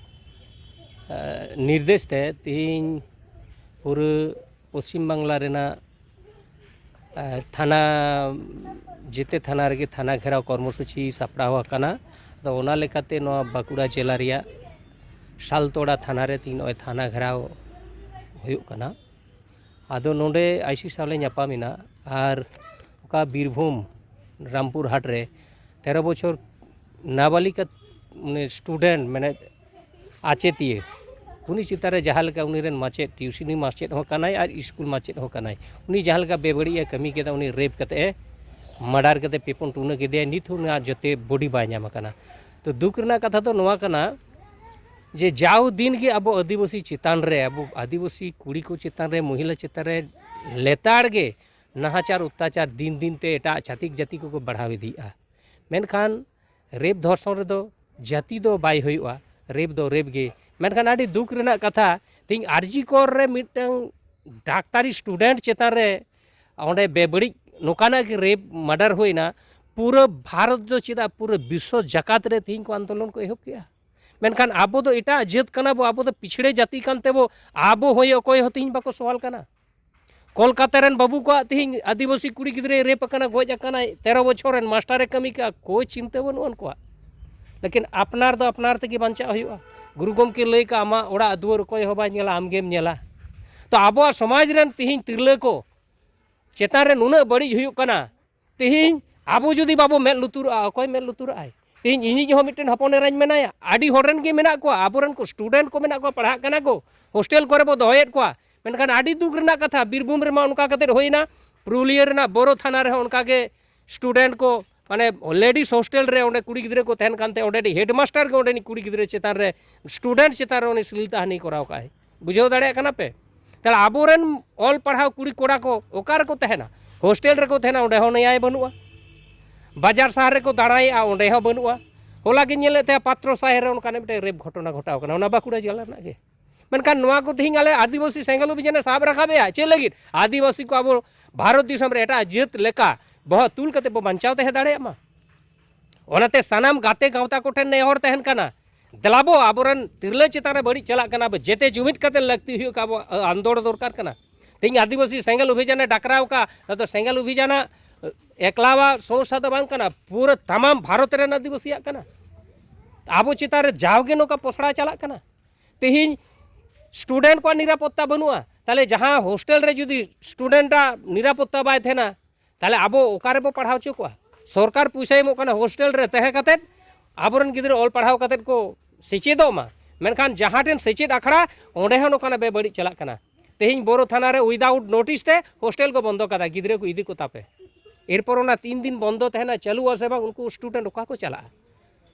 ᱮ, ᱱᱤᱨᱫᱮᱥ ᱛᱮ ᱛᱮᱦᱮᱧ ᱯᱩᱨᱟᱹ ᱯᱚᱥᱪᱤᱢ ᱵᱟᱝᱞᱟ ᱨᱮᱱᱟᱜ, ᱮ, ᱛᱷᱟᱱᱟ, ᱡᱮᱛᱮ ᱛᱷᱟᱱᱟ ᱨᱮᱜᱮ ᱛᱷᱟᱱᱟ ᱜᱷᱮᱨᱟᱣ ᱠᱚᱨᱢᱚᱥᱩᱪᱤ ᱥᱟᱯᱲᱟᱣ ᱟᱠᱟᱱᱟ᱾ ᱟᱫᱚ ᱚᱱᱟ ᱞᱮᱠᱟᱛᱮ ᱱᱚᱣᱟ ᱵᱟᱸᱠᱩᱲᱟ ᱡᱮᱞᱟ ᱨᱮᱭᱟᱜ ᱥᱟᱞᱛᱳᱲᱟ ᱛᱷᱟᱱᱟ ᱨᱮ ᱛᱮᱦᱮᱧ ᱱᱚᱜᱼᱚᱭ ᱛᱷᱟᱱᱟ ᱜᱷᱮᱨᱟᱣ ᱦᱩᱭᱩᱜ ᱠᱟᱱᱟ᱾ ᱟᱫᱚ ᱱᱚᱰᱮ ᱟᱭᱥᱤ ᱥᱟᱶ ᱞᱮ ᱧᱟᱯᱟᱢ ᱮᱱᱟ, ᱟᱨ ᱚᱠᱟ ᱵᱤᱨᱵᱷᱩᱢ ᱨᱟᱢᱯᱩᱨ ᱦᱟᱴ ᱨᱮ ᱛᱮᱨᱚ ᱵᱚᱪᱷᱚᱨ ᱱᱟᱵᱟᱞᱤᱠᱟ, ᱢᱟᱱᱮ student, ᱢᱟᱱᱮ ᱟᱪᱮᱛᱤᱭᱟᱹ, ᱩᱱᱤ ᱪᱮᱛᱟᱱ ᱨᱮ ᱡᱟᱦᱟᱸ ᱞᱮᱠᱟ ᱩᱱᱤ ᱨᱮᱱ ᱢᱟᱪᱮᱫ, ᱴᱤᱭᱩᱥᱤᱱᱤ ᱢᱟᱪᱮᱫ ᱦᱚᱸ ᱠᱟᱱᱟᱭ ᱟᱨ ᱤᱥᱠᱩᱞ ᱢᱟᱪᱮᱫ ᱦᱚᱸ ᱠᱟᱱᱟᱭ, ᱩᱱᱤ ᱡᱟᱦᱟᱸ ᱞᱮᱠᱟ ᱵᱮᱵᱟᱹᱲᱤᱡ ᱮ ᱠᱟᱹᱢᱤ ᱠᱮᱫᱟ, ᱩᱱᱤ ᱨᱮᱯ ᱠᱟᱛᱮ ᱮ, ᱢᱟᱰᱟᱨ ᱠᱟᱛᱮ ᱯᱮ ᱯᱩᱱ ᱴᱩᱱᱟᱹ ᱠᱮᱫᱮᱭᱟ, ᱱᱤᱛ ᱦᱚᱸ ᱩᱱᱤᱭᱟᱜ ᱡᱚᱛᱚ ᱵᱚᱰᱤ ᱵᱟᱭ ᱧᱟᱢ ᱟᱠᱟᱱᱟ᱾ ᱛᱚ ᱫᱩᱠ ᱨᱮᱱᱟᱜ ᱠᱟᱛᱷᱟ ᱫᱚ ᱱᱚᱣᱟ ᱠᱟᱱᱟ ᱡᱮ ᱡᱟᱣ ᱫᱤᱱ ᱜᱮ ᱟᱵᱚ ᱟᱹᱫᱤᱵᱟᱹᱥᱤ ᱪᱮᱛᱟᱱ ᱨᱮ, ᱟᱵᱚ ᱟᱹᱫᱤᱵᱟᱹᱥᱤ ᱠᱩᱲᱤ ᱠᱚ ᱪᱮᱛᱟᱱ ᱨᱮ, ᱢᱚᱦᱤᱞᱟ ᱪᱮᱛᱟᱱ ᱨᱮ ᱞᱮᱛᱟᱲ ᱜᱮ ᱱᱟᱦᱟᱪᱟᱨ ᱚᱛᱛᱟᱪᱟᱨ ᱫᱤᱱ ᱫᱤᱱ ᱛᱮ ᱮᱴᱟᱜ ᱪᱷᱟᱹᱛᱤᱠ ᱡᱟᱹᱛᱤ ᱠᱚᱠᱚ ᱵᱟᱲᱦᱟᱣ ᱤᱫᱤᱭᱮᱫᱼᱟ᱾ ᱢᱮᱱᱠᱷᱟᱱ ᱨᱮᱯ ᱫᱷᱚᱨᱥᱚᱱ ᱨᱮᱫᱚ ᱡᱟᱹᱛᱤ ᱫᱚ ᱵᱟᱭ ᱦᱩᱭᱩᱜᱼᱟ, ᱨᱮᱯ ᱫᱚ ᱨᱮᱯ ᱜᱮ᱾ ᱢᱮᱱᱠᱷᱟᱱ ᱟᱹᱰᱤ ᱫᱩᱠ ᱨᱮᱱᱟᱜ ᱠᱟᱛᱷᱟ, ᱛᱮᱦᱮᱧ ᱟᱨᱡᱤ ᱠᱚᱨ ᱨᱮ ᱢᱤᱫᱴᱟᱝ ᱰᱟᱠᱛᱟᱨᱤ student ᱪᱮᱛᱟᱱ ᱨᱮ ᱚᱸᱰᱮ ᱵᱮᱵᱟᱹᱲᱤᱡ ᱱᱚᱝᱠᱟᱱᱟᱜ ᱜᱮ ᱨᱮᱯ ᱢᱟᱨᱰᱟᱨ ᱦᱩᱭᱱᱟ᱾ ᱯᱩᱨᱟᱹ ᱵᱷᱟᱨᱚᱛ ᱫᱚ ᱪᱮᱫᱟᱜ, ᱯᱩᱨᱟᱹ ᱵᱤᱥᱥᱚ ᱡᱟᱠᱟᱛ ᱨᱮ ᱛᱮᱦᱮᱧ ᱠᱚ ᱟᱱᱫᱳᱞᱚᱱ ᱠᱚ ᱮᱦᱚᱵ ᱠᱮᱜᱼᱟ᱾ ᱢᱮᱱᱠᱷᱟᱱ ᱟᱵᱚ ᱫᱚ ᱮᱴᱟᱜ ᱡᱟᱹᱛ ᱠᱟᱱᱟ ᱵᱚ, ᱟᱵᱚ ᱫᱚ ᱯᱤᱪᱷᱲᱟᱹ ᱡᱟᱹᱛᱤ ᱠᱟᱱ ᱛᱮᱵᱚ, ᱟᱵᱚ ᱦᱚᱸ ᱚᱠᱚᱭ ᱦᱚᱸ ᱛᱮᱦᱮᱧ ᱵᱟᱠᱚ ᱥᱚᱣᱟᱞ ᱠᱟᱱᱟ᱾ ᱠᱳᱞᱠᱟᱛᱟ ᱨᱮᱱ ᱵᱟᱹᱵᱩ ᱠᱚᱣᱟᱜ ᱛᱮᱦᱮᱧ ᱟᱹᱫᱤᱵᱟᱹᱥᱤ ᱠᱩᱲᱤ ᱜᱤᱫᱽᱨᱟᱹᱭ ᱨᱮᱯ ᱟᱠᱟᱱᱟ, ᱜᱚᱡ ᱟᱠᱟᱱᱟᱭ, ᱛᱮᱨᱚ ᱵᱚᱪᱷᱚᱨ ᱨᱮᱱ ᱢᱟᱥᱴᱟᱨᱮ ᱠᱟᱹᱢᱤ ᱠᱟᱜᱼᱟ, ᱠᱳᱭ ᱪᱤᱱᱛᱟᱹ ᱵᱟᱹᱱᱩᱜ ᱩᱱᱠᱩᱣᱟᱜ᱾ ᱞᱮᱠᱤᱱ ᱟᱯᱱᱟᱨ ᱫᱚ ᱟᱯᱱᱟᱨ ᱛᱮᱜᱮ ᱵᱟᱧᱪᱟᱜ ᱦᱩᱭᱩᱜᱼᱟ᱾ ᱜᱩᱨᱩ ᱜᱚᱢᱠᱮ ᱞᱟᱹᱭ ᱠᱟᱜᱼᱟ, "ᱟᱢᱟᱜ ᱚᱲᱟᱜ ᱫᱩᱣᱟᱹᱨ ᱚᱠᱚᱭ ᱦᱚᱸ ᱵᱟᱭ ᱧᱮᱞᱟ, ᱟᱢᱜᱮᱢ ᱧᱮᱞᱟ᱾" ᱛᱚ ᱟᱵᱚᱣᱟᱜ ᱥᱚᱢᱟᱡᱽ ᱨᱮᱱ ᱛᱮᱦᱮᱧ ᱛᱤᱨᱞᱟᱹ ᱠᱚ ᱪᱮᱛᱟᱱ ᱨᱮ ᱱᱩᱱᱟᱹᱜ ᱵᱟᱹᱲᱤᱡ ᱦᱩᱭᱩᱜ ᱠᱟᱱᱟ, ᱛᱮᱦᱮᱧ ᱟᱵᱚ ᱡᱩᱫᱤ ᱵᱟᱵᱚ ᱢᱮᱫ ᱞᱩᱛᱩᱨᱚᱜᱼᱟ, ᱚᱠᱚᱭ ᱢᱮᱫ ᱞᱩᱛᱩᱨᱚᱜᱼᱟᱭ? ᱛᱮᱦᱮᱧ ᱤᱧᱤᱡ ᱦᱚᱸ ᱢᱤᱫᱴᱮᱱ ᱦᱚᱯᱚᱱ ᱮᱨᱟᱧ ᱢᱮᱱᱟᱭᱟ, ᱟᱹᱰᱤ ᱦᱚᱲ ᱨᱮᱱ ᱜᱮ ᱢᱮᱱᱟᱜ ᱠᱚᱣᱟ, ᱟᱵᱚᱨᱮᱱ ᱠᱚ student ᱠᱚ ᱢᱮᱱᱟᱜ ᱠᱚᱣᱟ, ᱯᱟᱲᱦᱟᱜ ᱠᱟᱱᱟ ᱠᱚ, hostel ᱠᱚᱨᱮ ᱵᱚ ᱫᱚᱦᱚᱭᱮᱫ ᱠᱚᱣᱟ, ᱢᱮᱱᱠᱷᱟᱱ ᱟᱹᱰᱤ ᱫᱩᱠ ᱨᱮᱱᱟᱜ ᱠᱟᱛᱷᱟ, ᱵᱤᱨᱵᱷᱩᱢ ᱨᱮᱢᱟ ᱚᱱᱠᱟ ᱠᱟᱛᱮ ᱦᱩᱭᱱᱟ, ᱯᱩᱨᱩᱞᱤᱭᱟᱹ ᱨᱮᱱᱟᱜ ᱵᱳᱨᱳ ᱛᱷᱟᱱᱟ ᱨᱮᱦᱚᱸ ᱚᱱᱠᱟ ᱜᱮ student ᱠᱚ, ᱢᱟᱱᱮ ladies hostel ᱨᱮ ᱚᱸᱰᱮ ᱠᱩᱲᱤ ᱜᱤᱫᱽᱨᱟᱹ ᱠᱚ ᱛᱟᱦᱮᱱ ᱠᱟᱱ ᱛᱟᱦᱮᱸ, ᱚᱸᱰᱮ ᱨᱤᱱᱤᱡ headmaster ᱜᱮ ᱚᱸᱰᱮ ᱨᱤᱱᱤᱡ ᱠᱩᱲᱤ ᱜᱤᱫᱽᱨᱟᱹ ᱪᱮᱛᱟᱱ ᱨᱮ, student ᱪᱮᱛᱟᱱ ᱨᱮ ᱩᱱᱤ ᱥᱤᱞᱤᱞ ᱛᱟᱦᱟᱱᱤ ᱠᱚᱨᱟᱣ ᱠᱟᱜᱼᱟᱭ᱾ ᱵᱩᱡᱷᱟᱹᱣ ᱫᱟᱲᱮᱭᱟᱜ ᱠᱟᱱᱟ ᱯᱮ? ᱛᱟᱦᱚᱞᱮ ᱟᱵᱚᱨᱮᱱ ᱚᱞ ᱯᱟᱲᱦᱟᱣ ᱠᱩᱲᱤ ᱠᱚᱲᱟ ᱠᱚ ᱚᱠᱟ ᱨᱮᱠᱚ ᱛᱟᱦᱮᱱᱟ? hostel ᱨᱮᱠᱚ ᱛᱟᱦᱮᱱᱟ, ᱚᱸᱰᱮ ᱦᱚᱸ ᱱᱮᱭᱟᱭ ᱵᱟᱹᱱᱩᱜᱼᱟ᱾ ᱵᱟᱡᱟᱨ ᱥᱟᱦᱟᱨ ᱨᱮᱠᱚ ᱫᱟᱬᱟᱭᱮᱫᱼᱟ, ᱚᱸᱰᱮ ᱦᱚᱸ ᱵᱟᱹᱱᱩᱜᱼᱟ᱾ ᱦᱚᱞᱟ ᱜᱤᱧ ᱧᱮᱞᱮᱫ ᱛᱟᱦᱮᱸᱫ ᱯᱟᱛᱨᱚ ᱥᱟᱦᱮᱨ ᱨᱮ ᱚᱱᱠᱟᱱᱟᱜ ᱢᱤᱫᱴᱮᱱ rape ᱜᱷᱚᱴᱚᱱᱟ ᱜᱷᱚᱴᱟᱣ ᱠᱟᱱᱟ, ᱚᱱᱟ ᱵᱟᱸᱠᱩᱲᱟ ᱡᱮᱞᱟ ᱨᱮᱱᱟᱜ ᱜᱮ᱾ ᱢᱮᱱᱠᱷᱟᱱ ᱱᱚᱣᱟ ᱠᱚ ᱛᱮᱦᱮᱧ ᱟᱞᱮ ᱟᱹᱫᱤᱵᱟᱹᱥᱤ ᱥᱮᱸᱜᱮᱞ ᱚᱵᱷᱤᱡᱟᱱᱮ ᱥᱟᱵ ᱨᱟᱠᱟᱵᱮᱜᱼᱟ᱾ ᱪᱮᱫ ᱞᱟᱹᱜᱤᱫ? ᱟᱹᱫᱤᱵᱟᱹᱥᱤ ᱠᱚ ᱟᱵᱚ ᱵᱷᱟᱨᱚᱛ ᱫᱤᱥᱚᱢ ᱨᱮ ᱮᱴᱟᱜ ᱡᱟᱹᱛ ᱞᱮᱠᱟ ᱵᱚᱦᱚᱜ ᱛᱩᱞ ᱠᱟᱛᱮ ᱵᱚ ᱵᱟᱧᱪᱟᱣ ᱛᱟᱦᱮᱸ ᱫᱟᱲᱮᱭᱟᱜ ᱢᱟ᱾ ᱚᱱᱟᱛᱮ ᱥᱟᱱᱟᱢ ᱜᱟᱛᱮ ᱜᱟᱶᱛᱟ ᱠᱚᱴᱷᱮᱱ ᱱᱮᱦᱚᱨ ᱛᱟᱦᱮᱱ ᱠᱟᱱᱟ, ᱫᱮᱞᱟ ᱵᱚ ᱟᱵᱚᱨᱮᱱ ᱛᱤᱨᱞᱟᱹ ᱪᱮᱛᱟᱱ ᱨᱮ ᱵᱟᱹᱲᱤᱡ ᱪᱟᱞᱟᱜ ᱠᱟᱱᱟ, ᱵᱚ ᱡᱮᱛᱮ ᱡᱩᱢᱤᱫ ᱠᱟᱛᱮ ᱞᱟᱹᱠᱛᱤ ᱦᱩᱭᱩᱜ ᱠᱟᱱᱟ, ᱟᱵᱚ ᱟᱱᱫᱳᱲ ᱫᱚᱨᱠᱟᱨ ᱠᱟᱱᱟ᱾ ᱛᱮᱦᱮᱧ ᱟᱹᱫᱤᱵᱟᱹᱥᱤ ᱥᱮᱸᱜᱮᱞ ᱚᱵᱷᱤᱡᱟᱱᱮ ᱰᱟᱠᱨᱟᱣ ᱠᱟᱜ, ᱱᱚᱣᱟ ᱫᱚ ᱥᱮᱸᱜᱮᱞ ᱚᱵᱷᱤᱡᱟᱱᱟᱜ ᱮᱠᱞᱟᱣᱟᱜ ᱥᱚᱢᱚᱥᱥᱟ ᱫᱚ ᱵᱟᱝ ᱠᱟᱱᱟ, ᱯᱩᱨᱟᱹ ᱛᱟᱢᱟᱢ ᱵᱷᱟᱨᱚᱛ ᱨᱮᱱ ᱟᱹᱫᱤᱵᱟᱹᱥᱤᱭᱟᱜ ᱠᱟᱱᱟ᱾ ᱟᱵᱚ ᱪᱮᱛᱟᱱ ᱨᱮ ᱡᱟᱣᱜᱮ ᱱᱚᱝᱠᱟ ᱯᱚᱥᱲᱟ ᱪᱟᱞᱟᱜ ᱠᱟᱱᱟ᱾ ᱛᱮᱦᱮᱧ student ᱠᱚᱣᱟᱜ ᱱᱤᱨᱟᱯᱚᱛᱛᱟ ᱵᱟᱹᱱᱩᱜᱼᱟ, ᱛᱟᱦᱚᱞᱮ ᱡᱟᱦᱟᱸ hostel ᱨᱮ ᱡᱩᱫᱤ student ᱟᱜ ᱱᱤᱨᱟᱯᱚᱛᱛᱟ ᱵᱟᱭ ᱛᱟᱦᱮᱱᱟ, ᱛᱟᱦᱚᱞᱮ ᱟᱵᱚ ᱚᱠᱟ ᱨᱮᱵᱚ ᱯᱟᱲᱦᱟᱣ ᱦᱚᱪᱚ ᱠᱚᱣᱟ? ᱥᱚᱨᱠᱟᱨ ᱯᱚᱭᱥᱟᱭ ᱮᱢᱚᱜ ᱠᱟᱱᱟ, hostel ᱨᱮ ᱛᱟᱦᱮᱸ ᱠᱟᱛᱮᱫ ᱟᱵᱚᱨᱮᱱ ᱜᱤᱫᱽᱨᱟᱹ ᱚᱞ ᱯᱟᱲᱦᱟᱣ ᱠᱟᱛᱮᱫ ᱠᱚ ᱥᱮᱪᱮᱫᱚᱜ ᱢᱟ, ᱢᱮᱱᱠᱷᱟᱱ ᱡᱟᱦᱟᱸ ᱴᱷᱮᱱ ᱥᱮᱪᱮᱫ ᱟᱠᱷᱲᱟ, ᱚᱸᱰᱮ ᱦᱚᱸ ᱱᱚᱝᱠᱟᱱᱟᱜ ᱵᱮᱵᱟᱹᱲᱤᱡ ᱪᱟᱞᱟᱜ ᱠᱟᱱᱟ᱾ ᱛᱮᱦᱮᱧ ᱵᱳᱨᱳ ᱛᱷᱟᱱᱟ ᱨᱮ without notice ᱛᱮ hostel ᱠᱚ ᱵᱚᱱᱫᱚ ᱠᱟᱫᱟ, ᱜᱤᱫᱽᱨᱟᱹ ᱠᱚ ᱤᱫᱤ ᱠᱚ ᱛᱟᱯᱮ᱾ ᱮᱨᱯᱚᱨ ᱚᱱᱟ ᱛᱤᱱ ᱫᱤᱱ ᱵᱚᱱᱫᱚ ᱛᱟᱦᱮᱱᱟ, ᱪᱟᱹᱞᱩᱜᱼᱟ ᱥᱮ ᱵᱟᱝ, ᱩᱱᱠᱩ student ᱚᱠᱟ ᱠᱚ ᱪᱟᱞᱟᱜᱼᱟ?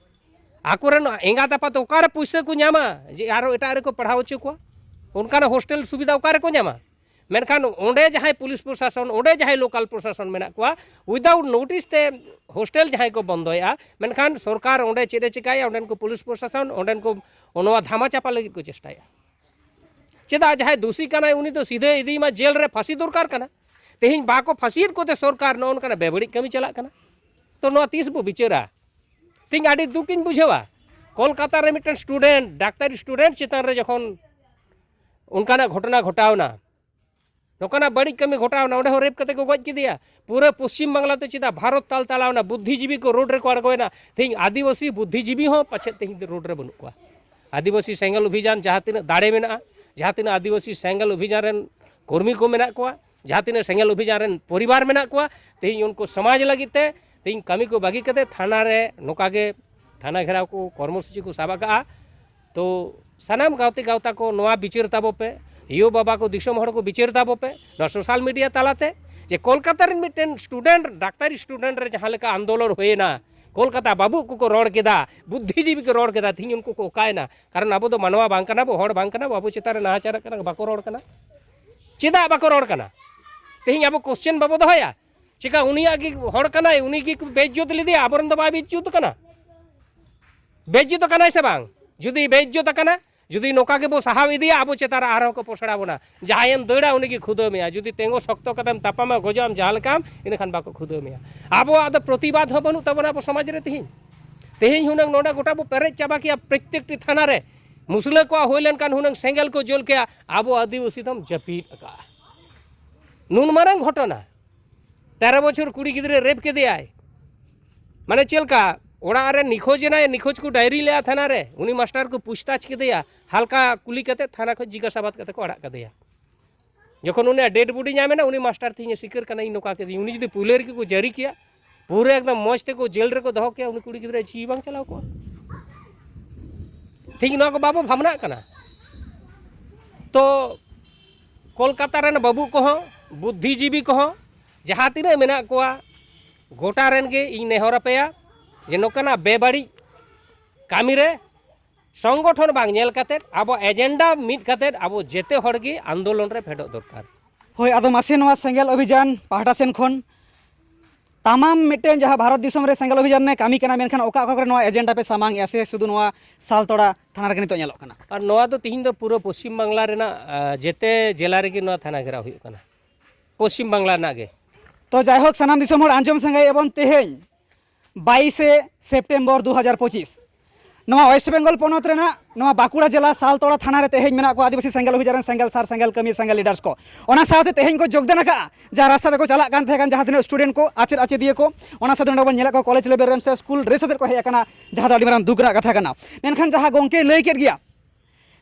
ᱟᱠᱚᱨᱮᱱ ᱮᱸᱜᱟᱛ ᱟᱯᱟᱛ ᱚᱠᱟᱨᱮ ᱯᱩᱭᱥᱟᱹ ᱠᱚ ᱧᱟᱢᱟ ᱡᱮ ᱟᱨᱚ ᱮᱴᱟᱜ ᱨᱮᱠᱚ ᱯᱟᱲᱦᱟᱣ ᱦᱚᱪᱚ ᱠᱚᱣᱟ? ᱚᱱᱠᱟᱱᱟᱜ hostel ᱥᱩᱵᱤᱫᱷᱟ ᱚᱠᱟ ᱨᱮᱠᱚ ᱧᱟᱢᱟ? ᱢᱮᱱᱠᱷᱟᱱ ᱚᱸᱰᱮ ᱡᱟᱦᱟᱸᱭ ᱯᱩᱞᱤᱥ ᱯᱨᱚᱥᱟᱥᱚᱱ, ᱚᱸᱰᱮ ᱡᱟᱦᱟᱸᱭ local ᱯᱨᱚᱥᱟᱥᱚᱱ ᱢᱮᱱᱟᱜ ᱠᱚᱣᱟ, without notice ᱛᱮ hostel ᱡᱟᱦᱟᱸᱭ ᱠᱚ ᱵᱚᱱᱫᱚᱭᱮᱫᱼᱟ, ᱢᱮᱱᱠᱷᱟᱱ ᱥᱚᱨᱠᱟᱨ ᱚᱸᱰᱮ ᱪᱮᱫ ᱮ ᱪᱤᱠᱟᱹᱭᱟ? ᱚᱸᱰᱮᱱ ᱠᱚ ᱯᱩᱞᱤᱥ ᱯᱨᱚᱥᱟᱥᱚᱱ ᱚᱸᱰᱮᱱ ᱠᱚ ᱱᱚᱣᱟ ᱫᱷᱟᱢᱟ ᱪᱟᱯᱟ ᱞᱟᱹᱜᱤᱫ ᱠᱚ ᱪᱮᱥᱴᱟᱭᱟ᱾ ᱪᱮᱫᱟᱜ? ᱡᱟᱦᱟᱸᱭ ᱫᱩᱥᱤ ᱠᱟᱱᱟᱭ, ᱩᱱᱤ ᱫᱚ ᱥᱤᱫᱷᱟᱹ ᱤᱫᱤᱭᱮᱢᱟ ᱡᱮᱞ ᱨᱮ, ᱯᱷᱟᱸᱥᱤ ᱫᱚᱨᱠᱟᱨ ᱠᱟᱱᱟ᱾ ᱛᱮᱦᱮᱧ ᱵᱟᱠᱚ ᱯᱷᱟᱸᱥᱤᱭᱮᱫ ᱠᱚᱛᱮ ᱥᱚᱨᱠᱟᱨ ᱱᱚᱜᱼᱚ ᱱᱚᱝᱠᱟᱱᱟᱜ ᱵᱮᱵᱟᱹᱲᱤᱡ ᱠᱟᱹᱢᱤ ᱪᱟᱞᱟᱜ ᱠᱟᱱᱟ᱾ ᱛᱚ ᱱᱚᱣᱟ ᱛᱤᱥ ᱵᱚ ᱵᱤᱪᱟᱹᱨᱟ? ᱛᱮᱦᱮᱧ ᱟᱹᱰᱤ ᱫᱩᱠᱤᱧ ᱵᱩᱡᱷᱟᱹᱣᱟ, ᱠᱳᱞᱠᱟᱛᱟ ᱨᱮ ᱢᱤᱫᱴᱮᱱ student, ᱰᱟᱠᱛᱟᱨᱤ student ᱪᱮᱛᱟᱱ ᱨᱮ ᱡᱚᱠᱷᱚᱱ ᱚᱱᱠᱟᱱᱟᱜ ᱜᱷᱚᱴᱚᱱᱟ ᱜᱷᱚᱴᱟᱣᱱᱟ, ᱱᱚᱝᱠᱟᱱᱟᱜ ᱵᱟᱹᱲᱤᱡ ᱠᱟᱹᱢᱤ ᱜᱷᱚᱴᱟᱣᱱᱟ, ᱚᱸᱰᱮ ᱦᱚᱸ rape ᱠᱟᱛᱮ ᱠᱚ ᱜᱚᱡ ᱠᱮᱫᱮᱭᱟ᱾ ᱯᱩᱨᱟᱹ ᱯᱚᱥᱪᱤᱢ ᱵᱟᱝᱞᱟ ᱛᱮ ᱪᱮᱫᱟᱜ ᱵᱷᱟᱨᱚᱛ ᱛᱟᱞ ᱛᱟᱲᱟᱣᱱᱟ, ᱵᱩᱫᱽᱫᱷᱤᱡᱤᱵᱤ ᱠᱚ road ᱨᱮᱠᱚ ᱟᱬᱜᱚᱭᱮᱱᱟ᱾ ᱛᱮᱦᱮᱧ ᱟᱹᱫᱤᱵᱟᱹᱥᱤ ᱵᱩᱫᱽᱫᱷᱤᱡᱤᱵᱤ ᱦᱚᱸ ᱯᱟᱪᱮᱫ ᱛᱮᱦᱮᱧ road ᱨᱮ ᱵᱟᱹᱱᱩᱜ ᱠᱚᱣᱟ᱾ ᱟᱹᱫᱤᱵᱟᱹᱥᱤ ᱥᱮᱸᱜᱮᱞ ᱚᱵᱷᱤᱡᱟᱱ ᱡᱟᱦᱟᱸ ᱛᱤᱱᱟᱹᱜ ᱫᱟᱲᱮ ᱢᱮᱱᱟᱜᱼᱟ, ᱡᱟᱦᱟᱸ ᱛᱤᱱᱟᱹᱜ ᱟᱹᱫᱤᱵᱟᱹᱥᱤ ᱥᱮᱸᱜᱮᱞ ᱚᱵᱷᱤᱡᱟᱱ ᱨᱮᱱ ᱠᱚᱨᱢᱤ ᱠᱚ ᱢᱮᱱᱟᱜ ᱠᱚᱣᱟ, ᱡᱟᱦᱟᱸ ᱛᱤᱱᱟᱹᱜ ᱥᱮᱸᱜᱮᱞ ᱚᱵᱷᱤᱡᱟᱱ ᱨᱮᱱ ᱯᱚᱨᱤᱵᱟᱨ ᱢᱮᱱᱟᱜ ᱠᱚᱣᱟ, ᱛᱮᱦᱮᱧ ᱩᱱᱠᱩ ᱥᱚᱢᱟᱡᱽ ᱞᱟᱹᱜᱤᱫ ᱛᱮ ᱛᱮᱦᱮᱧ ᱠᱟᱹᱢᱤ ᱠᱚ ᱵᱟᱹᱜᱤ ᱠᱟᱛᱮ ᱛᱷᱟᱱᱟ ᱨᱮ ᱱᱚᱝᱠᱟ ᱜᱮ ᱛᱷᱟᱱᱟ ᱜᱷᱮᱨᱟᱣ ᱠᱚ ᱠᱚᱨᱢᱚᱥᱩᱪᱤ ᱠᱚ ᱥᱟᱵ ᱟᱠᱟᱫᱼᱟ᱾ ᱛᱚ ᱥᱟᱱᱟᱢ ᱜᱟᱶᱛᱮ ᱜᱟᱶᱛᱟ ᱠᱚ ᱱᱚᱣᱟ ᱵᱤᱪᱟᱹᱨ ᱛᱟᱵᱚ ᱯᱮ, ᱭᱳ ᱵᱟᱵᱟ ᱠᱚ, ᱫᱤᱥᱚᱢ ᱦᱚᱲ ᱠᱚ, ᱵᱤᱪᱟᱹᱨ ᱛᱟᱵᱚ ᱯᱮ ᱱᱚᱣᱟ ᱥᱳᱥᱟᱞ ᱢᱤᱰᱤᱭᱟ ᱛᱟᱞᱟᱛᱮ, ᱡᱮ ᱠᱳᱞᱠᱟᱛᱟ ᱨᱮᱱ ᱢᱤᱫᱴᱮᱱ ᱥᱴᱩᱰᱮᱱᱴ, ᱰᱟᱠᱛᱟᱨᱤ ᱥᱴᱩᱰᱮᱱᱴ ᱨᱮ ᱡᱟᱦᱟᱸ ᱞᱮᱠᱟ ᱟᱱᱫᱳᱞᱚᱱ ᱦᱩᱭᱮᱱᱟ, ᱠᱳᱞᱠᱟᱛᱟ ᱵᱟᱹᱵᱩ ᱠᱚᱠᱚ ᱨᱚᱲ ᱠᱮᱫᱟ, ᱵᱩᱫᱽᱫᱷᱤᱡᱤᱵᱤ ᱠᱚ ᱨᱚᱲ ᱠᱮᱫᱟ, ᱛᱮᱦᱮᱧ ᱩᱱᱠᱩ ᱠᱚ ᱚᱠᱟᱭᱮᱱᱟ? ᱠᱟᱨᱚᱱ ᱟᱵᱚ ᱫᱚ ᱢᱟᱱᱣᱟ ᱵᱟᱝ ᱠᱟᱱᱟ ᱵᱚ, ᱦᱚᱲ ᱵᱟᱝ ᱠᱟᱱᱟ ᱵᱚ, ᱟᱵᱚ ᱪᱮᱛᱟᱱ ᱨᱮ ᱱᱟᱦᱟᱪᱟᱨᱚᱜ ᱠᱟᱱᱟ, ᱵᱟᱠᱚ ᱨᱚᱲ ᱠᱟᱱᱟ᱾ ᱪᱮᱫᱟᱜ ᱵᱟᱠᱚ ᱨᱚᱲ ᱠᱟᱱᱟ? ᱛᱮᱦᱮᱧ ᱟᱵᱚ ᱠᱚᱥᱪᱮᱱ ᱵᱟᱵᱚ ᱫᱚᱦᱚᱭᱟ? ᱪᱮᱠᱟ ᱩᱱᱤᱭᱟᱜ ᱜᱮ ᱦᱚᱲ ᱠᱟᱱᱟᱭ, ᱩᱱᱤ ᱜᱮ ᱠᱚ ᱵᱮᱤᱡᱽᱡᱚᱛ ᱞᱮᱫᱮᱭᱟ, ᱟᱵᱚᱨᱮᱱ ᱫᱚ ᱵᱟᱭ ᱵᱮᱤᱡᱽᱡᱚᱛ ᱠᱟᱱᱟ? ᱵᱮᱤᱡᱽᱡᱚᱛ ᱠᱟᱱᱟᱭ ᱥᱮ ᱵᱟᱝ? ᱡᱩᱫᱤ ᱵᱮᱤᱡᱽᱡᱚᱛ ᱟᱠᱟᱱᱟ, ᱡᱩᱫᱤ ᱱᱚᱝᱠᱟ ᱜᱮᱵᱚ ᱥᱟᱦᱟᱣ ᱤᱫᱤᱭᱟ, ᱟᱵᱚ ᱪᱮᱛᱟᱱ ᱨᱮ ᱟᱨᱦᱚᱸ ᱠᱚ ᱯᱚᱥᱲᱟ ᱵᱚᱱᱟ᱾ ᱡᱟᱦᱟᱸᱭᱮᱢ ᱫᱟᱹᱲᱟ, ᱩᱱᱤ ᱜᱮ ᱠᱷᱩᱫᱟᱹᱣ ᱢᱮᱭᱟ᱾ ᱡᱩᱫᱤ ᱛᱮᱸᱜᱚ ᱥᱚᱠᱛᱚ ᱠᱟᱛᱮᱢ ᱛᱟᱯᱟᱢᱟ, ᱜᱚᱡᱚᱜ ᱟᱢ, ᱡᱟᱦᱟᱸ ᱞᱮᱠᱟᱢ, ᱤᱱᱟᱹ ᱠᱷᱟᱱ ᱵᱟᱠᱚ ᱠᱷᱩᱫᱟᱹᱣ ᱢᱮᱭᱟ᱾ ᱟᱵᱚᱣᱟᱜ ᱫᱚ ᱯᱨᱚᱛᱤᱵᱟᱫ ᱦᱚᱸ ᱵᱟᱹᱱᱩᱜ ᱛᱟᱵᱚᱱᱟ ᱟᱵᱚ ᱥᱚᱢᱟᱡᱽ ᱨᱮ ᱛᱮᱦᱮᱧ᱾ ᱛᱮᱦᱮᱧ ᱦᱩᱱᱟᱹᱝ ᱱᱚᱰᱮ ᱜᱚᱴᱟ ᱵᱚ ᱯᱮᱨᱮᱡ ᱪᱟᱵᱟ ᱠᱮᱭᱟ, ᱯᱨᱚᱛᱛᱮᱠᱴᱤ ᱛᱷᱟᱱᱟ ᱨᱮ ᱢᱩᱥᱞᱟᱹ ᱠᱚᱣᱟᱜ ᱦᱩᱭ ᱞᱮᱱᱠᱷᱟᱱ ᱦᱩᱱᱟᱹᱝ ᱥᱮᱸᱜᱮᱞ ᱠᱚ ᱡᱩᱞ ᱠᱮᱭᱟ, ᱟᱵᱚ ᱟᱹᱫᱤᱵᱟᱹᱥᱤ ᱫᱚᱢ ᱡᱟᱹᱯᱤᱫ ᱟᱠᱟᱫᱼᱟ᱾ ᱱᱩᱱ ᱢᱟᱨᱟᱝ ᱜᱷᱚᱴᱚᱱᱟ, ᱛᱮᱨᱚ ᱵᱚᱪᱷᱚᱨ ᱠᱩᱲᱤ ᱜᱤᱫᱽᱨᱟᱹ ᱨᱮᱯ ᱠᱮᱫᱮᱭᱟᱭ᱾ ᱢᱟᱱᱮ ᱪᱮᱫ ᱞᱮᱠᱟ? ᱚᱲᱟᱜ ᱨᱮ ᱱᱤᱠᱷᱳᱡ ᱮᱱᱟᱭ, ᱱᱤᱠᱷᱳᱡ ᱠᱚ ᱰᱟᱭᱨᱤ ᱞᱮᱫᱼᱟ ᱛᱷᱟᱱᱟ ᱨᱮ, ᱩᱱᱤ ᱢᱟᱥᱴᱟᱨ ᱠᱚ ᱯᱩᱪᱷᱛᱟᱪᱷ ᱠᱮᱫᱮᱭᱟ, ᱦᱟᱞᱠᱟ ᱠᱩᱞᱤ ᱠᱟᱛᱮ ᱛᱷᱟᱱᱟ ᱠᱷᱚᱱ ᱡᱤᱜᱟᱥᱟᱵᱟᱫ ᱠᱟᱛᱮ ᱠᱚ ᱟᱲᱟᱜ ᱠᱟᱫᱮᱭᱟ᱾ ᱡᱚᱠᱷᱚᱱ ᱩᱱᱤᱭᱟᱜ ᱰᱮᱰ ᱵᱚᱰᱤ ᱧᱟᱢ ᱮᱱᱟ, ᱩᱱᱤ ᱢᱟᱥᱴᱟᱨ ᱛᱮᱦᱮᱧ ᱮ ᱥᱤᱠᱟᱹᱨ ᱠᱟᱱᱟ, "ᱤᱧ ᱱᱚᱝᱠᱟ ᱠᱮᱫᱮᱭᱟᱹᱧ᱾" ᱩᱱᱤ ᱡᱩᱫᱤ ᱯᱩᱭᱞᱟᱹ ᱨᱮᱜᱮ ᱠᱚ ᱡᱟᱹᱨᱤ ᱠᱮᱭᱟ, ᱯᱩᱨᱟᱹ ᱮᱠᱫᱚᱢ ᱢᱚᱡᱽ ᱛᱮᱠᱚ ᱡᱮᱞ ᱨᱮᱠᱚ ᱫᱚᱦᱚ ᱠᱮᱭᱟ, ᱩᱱᱤ ᱠᱩᱲᱤ ᱜᱤᱫᱽᱨᱟᱹ ᱡᱤᱣᱤ ᱵᱟᱝ ᱪᱟᱞᱟᱣ ᱠᱚᱜᱼᱟ᱾ ᱴᱷᱤᱠ ᱱᱚᱣᱟ ᱠᱚ ᱵᱟᱵᱚ ᱵᱷᱟᱵᱽᱱᱟᱜ ᱠᱟᱱᱟ᱾ ᱛᱚ ᱠᱳᱞᱠᱟᱛᱟ ᱨᱮᱱ ᱵᱟᱹᱵᱩ ᱠᱚᱦᱚᱸ, ᱵᱩᱫᱽᱫᱷᱤᱡᱤᱵᱤ ᱠᱚᱦᱚᱸ, ᱡᱟᱦᱟᱸ ᱛᱤᱱᱟᱹᱜ ᱢᱮᱱᱟᱜ ᱠᱚᱣᱟ, ᱜᱚᱴᱟ ᱨᱮᱱ ᱜᱮ ᱤᱧ ᱱᱮᱦᱚᱨ ᱟᱯᱮᱭᱟ ᱡᱮ ᱱᱚᱝᱠᱟᱱᱟᱜ ᱵᱮᱵᱟᱹᱲᱤᱡ ᱠᱟᱹᱢᱤ ᱨᱮ ᱥᱚᱝᱜᱚᱴᱷᱚᱱ ᱵᱟᱝ ᱧᱮᱞ ᱠᱟᱛᱮᱫ, ᱟᱵᱚ ᱮᱡᱮᱱᱰᱟ ᱢᱤᱫ ᱠᱟᱛᱮᱫ, ᱟᱵᱚ ᱡᱮᱛᱮ ᱦᱚᱲ ᱜᱮ ᱟᱱᱫᱳᱞᱚᱱ ᱨᱮ ᱯᱷᱮᱰᱚᱜ ᱫᱚᱨᱠᱟᱨ᱾ ᱦᱳᱭ, ᱟᱫᱚ ᱢᱟᱥᱮ ᱱᱚᱣᱟ ᱥᱮᱸᱜᱮᱞ ᱚᱵᱷᱤᱡᱟᱱ ᱯᱟᱦᱴᱟ ᱥᱮᱱ ᱠᱷᱚᱱ ᱛᱟᱢᱟᱢ ᱢᱤᱫᱴᱮᱱ ᱡᱟᱦᱟᱸ ᱵᱷᱟᱨᱚᱛ ᱫᱤᱥᱚᱢ ᱨᱮ ᱥᱮᱸᱜᱮᱞ ᱚᱵᱷᱤᱡᱟᱱ ᱮ ᱠᱟᱹᱢᱤ ᱠᱟᱱᱟ, ᱢᱮᱱᱠᱷᱟᱱ ᱚᱠᱟ ᱚᱠᱟ ᱠᱚᱨᱮ ᱱᱚᱣᱟ ᱮᱡᱮᱱᱰᱟ ᱯᱮ ᱥᱟᱢᱟᱝ ᱮᱜᱼᱟ, ᱥᱮ ᱥᱩᱫᱷᱩ ᱱᱚᱣᱟ ᱥᱟᱞᱛᱚᱲᱟ ᱛᱷᱟᱱᱟ ᱨᱮᱜᱮ ᱱᱤᱛᱚᱜ ᱧᱮᱞᱚᱜ ᱠᱟᱱᱟ? ᱟᱨ ᱱᱚᱣᱟ ᱫᱚ ᱛᱤᱦᱤᱧ ᱫᱚ ᱯᱩᱨᱟᱹ ᱯᱚᱥᱪᱤᱢ ᱵᱟᱝᱞᱟ ᱨᱮᱱᱟᱜ, ᱟ, ᱡᱮᱛᱮ ᱡᱮᱞᱟ ᱨᱮᱜᱮ ᱱᱚᱣᱟ ᱛᱷᱟᱱᱟ ᱜᱷᱮᱨᱟᱣ ᱦᱩᱭᱩᱜ ᱠᱟᱱᱟ, ᱯᱚᱥᱪᱤᱢ ᱵᱟᱝᱞᱟ ᱨᱮᱱᱟᱜ ᱜᱮ᱾ ᱛᱚ ᱡᱟᱭᱦᱳᱠ, ᱥᱟᱱᱟᱢ ᱫᱤᱥᱚᱢ ᱦᱚᱲ ᱟᱸᱡᱚᱢ ᱥᱟᱸᱜᱮᱭᱮᱫ ᱵᱚᱱ, ᱛᱮᱦᱮᱧ ᱵᱟᱭᱤᱥᱮ ᱥᱮᱯᱴᱮᱢᱵᱚᱨ ᱫᱩ ᱦᱟᱡᱟᱨ ᱯᱚᱸᱪᱤᱥ, ᱱᱚᱣᱟ ᱳᱭᱮᱥᱴ ᱵᱮᱝᱜᱚᱞ ᱯᱚᱱᱚᱛ ᱨᱮᱱᱟᱜ ᱱᱚᱣᱟ ᱵᱟᱸᱠᱩᱲᱟ ᱡᱮᱞᱟ ᱥᱟᱞᱛᱚᱲᱟ ᱛᱷᱟᱱᱟ ᱨᱮ ᱛᱮᱦᱮᱧ ᱢᱮᱱᱟᱜ ᱠᱚᱣᱟ ᱟᱹᱫᱤᱵᱟᱹᱥᱤ ᱥᱮᱸᱜᱮᱞ ᱚᱵᱷᱤᱡᱟᱱ ᱨᱮᱱ ᱥᱮᱸᱜᱮᱞ ᱥᱟᱨ, ᱥᱮᱸᱜᱮᱞ ᱠᱟᱹᱢᱤᱭᱟᱹ, ᱥᱮᱸᱜᱮᱞ ᱞᱤᱰᱟᱨᱥ ᱠᱚ᱾ ᱚᱱᱟ ᱥᱟᱶᱛᱮ ᱛᱮᱦᱮᱧ ᱠᱚ ᱡᱳᱜᱽᱫᱟᱱ ᱟᱠᱟᱫᱼᱟ, ᱡᱟᱦᱟᱸ ᱨᱟᱥᱛᱟ ᱛᱮᱠᱚ ᱪᱟᱞᱟᱜ ᱠᱟᱱ ᱛᱟᱦᱮᱸ ᱠᱟᱱ ᱡᱟᱦᱟᱸ ᱛᱤᱱᱟᱹᱜ ᱥᱴᱩᱰᱮᱱᱴ ᱠᱚ, ᱟᱪᱮᱫ ᱟᱪᱮᱫᱤᱭᱟᱹ ᱠᱚ, ᱚᱱᱟ ᱥᱟᱶᱛᱮ ᱱᱚᱰᱮ ᱵᱚᱱ ᱧᱮᱞᱮᱫ ᱠᱚᱣᱟ ᱠᱚᱞᱮᱡᱽ ᱞᱮᱵᱮᱞ ᱨᱮᱱ ᱥᱮ ᱥᱠᱩᱞ ᱰᱨᱮᱥ ᱟᱛᱮᱫ ᱠᱚ ᱦᱮᱡ ᱟᱠᱟᱱᱟ, ᱡᱟᱦᱟᱸ ᱫᱚ ᱟᱹᱰᱤ ᱢᱟᱨᱟᱝ ᱫᱩᱠ ᱨᱮᱱᱟᱜ ᱠᱟᱛᱷᱟ ᱠᱟᱱᱟ᱾ ᱢᱮᱱᱠᱷᱟᱱ ᱡᱟᱦᱟᱸ ᱜᱚᱢᱠᱮᱭ ᱞᱟᱹᱭ ᱠᱮᱫ ᱜᱮᱭᱟ,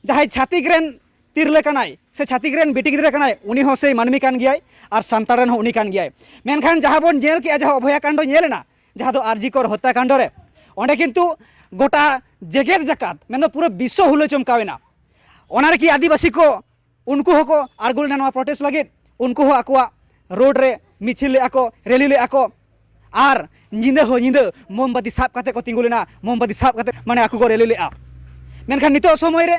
ᱡᱟᱦᱟᱸᱭ ᱪᱷᱟᱹᱛᱤᱠ ᱨᱮᱱ ᱛᱤᱨᱞᱟᱹ ᱠᱟᱱᱟᱭ ᱥᱮ ᱪᱷᱟᱹᱛᱤᱠ ᱨᱮᱱ ᱵᱤᱴᱤ ᱜᱤᱫᱽᱨᱟᱹ ᱠᱟᱱᱟᱭ, ᱩᱱᱤ ᱦᱚᱸ ᱥᱮᱭ ᱢᱟᱹᱱᱢᱤ ᱠᱟᱱ ᱜᱮᱭᱟᱭ ᱟᱨ ᱥᱟᱱᱛᱟᱲ ᱨᱮᱱ ᱦᱚᱸ ᱩᱱᱤ ᱠᱟᱱ ᱜᱮᱭᱟᱭ᱾ ᱢᱮᱱᱠᱷᱟᱱ ᱡᱟᱦᱟᱸ ᱵᱚᱱ ᱧᱮᱞ ᱠᱮᱜᱼᱟ, ᱡᱟᱦᱟᱸ ᱚᱵᱷᱚᱭᱟ ᱠᱟᱱᱰᱚ ᱧᱮᱞ ᱮᱱᱟ, ᱡᱟᱦᱟᱸ ᱫᱚ ᱟᱨ ᱡᱤ ᱠᱚᱨ ᱦᱚᱛᱛᱟ ᱠᱟᱱᱰᱚ ᱨᱮ, ᱚᱸᱰᱮ ᱠᱤᱱᱛᱩ ᱜᱚᱴᱟ ᱡᱮᱜᱮᱛ ᱡᱟᱠᱟᱛ, ᱢᱮᱱᱫᱚ ᱯᱩᱨᱟᱹ ᱵᱤᱥᱥᱚ ᱦᱩᱞᱟᱹ ᱪᱚᱢᱠᱟᱣ ᱮᱱᱟ᱾ ᱚᱱᱟ ᱨᱮᱠᱤ ᱟᱹᱫᱤᱵᱟᱹᱥᱤ ᱠᱚ ᱩᱱᱠᱩ ᱦᱚᱸᱠᱚ ᱟᱬᱜᱚ ᱞᱮᱱᱟ ᱱᱚᱣᱟ ᱯᱨᱚᱴᱮᱥᱴ ᱞᱟᱹᱜᱤᱫ᱾ ᱩᱱᱠᱩ ᱦᱚᱸ ᱟᱠᱚᱣᱟᱜ ᱨᱳᱰ ᱨᱮ ᱢᱤᱪᱷᱤᱞ ᱞᱮᱫᱼᱟ ᱠᱚ, ᱨᱮᱞᱤ ᱞᱮᱫᱼᱟ ᱠᱚ, ᱟᱨ ᱧᱤᱫᱟᱹ ᱦᱚᱸ ᱧᱤᱫᱟᱹ ᱢᱳᱢᱵᱟᱛᱤ ᱥᱟᱵ ᱠᱟᱛᱮ ᱠᱚ ᱛᱤᱸᱜᱩ ᱞᱮᱱᱟ, ᱢᱳᱢᱵᱟᱛᱤ ᱥᱟᱵ ᱠᱟᱛᱮ ᱢᱟᱱᱮ ᱟᱠᱚ ᱠᱚ ᱨᱮᱞᱤ ᱞᱮᱫᱼᱟ᱾ ᱢᱮᱱᱠᱷᱟᱱ ᱱᱤᱛᱚᱜ ᱥᱚᱢᱚᱭ ᱨᱮ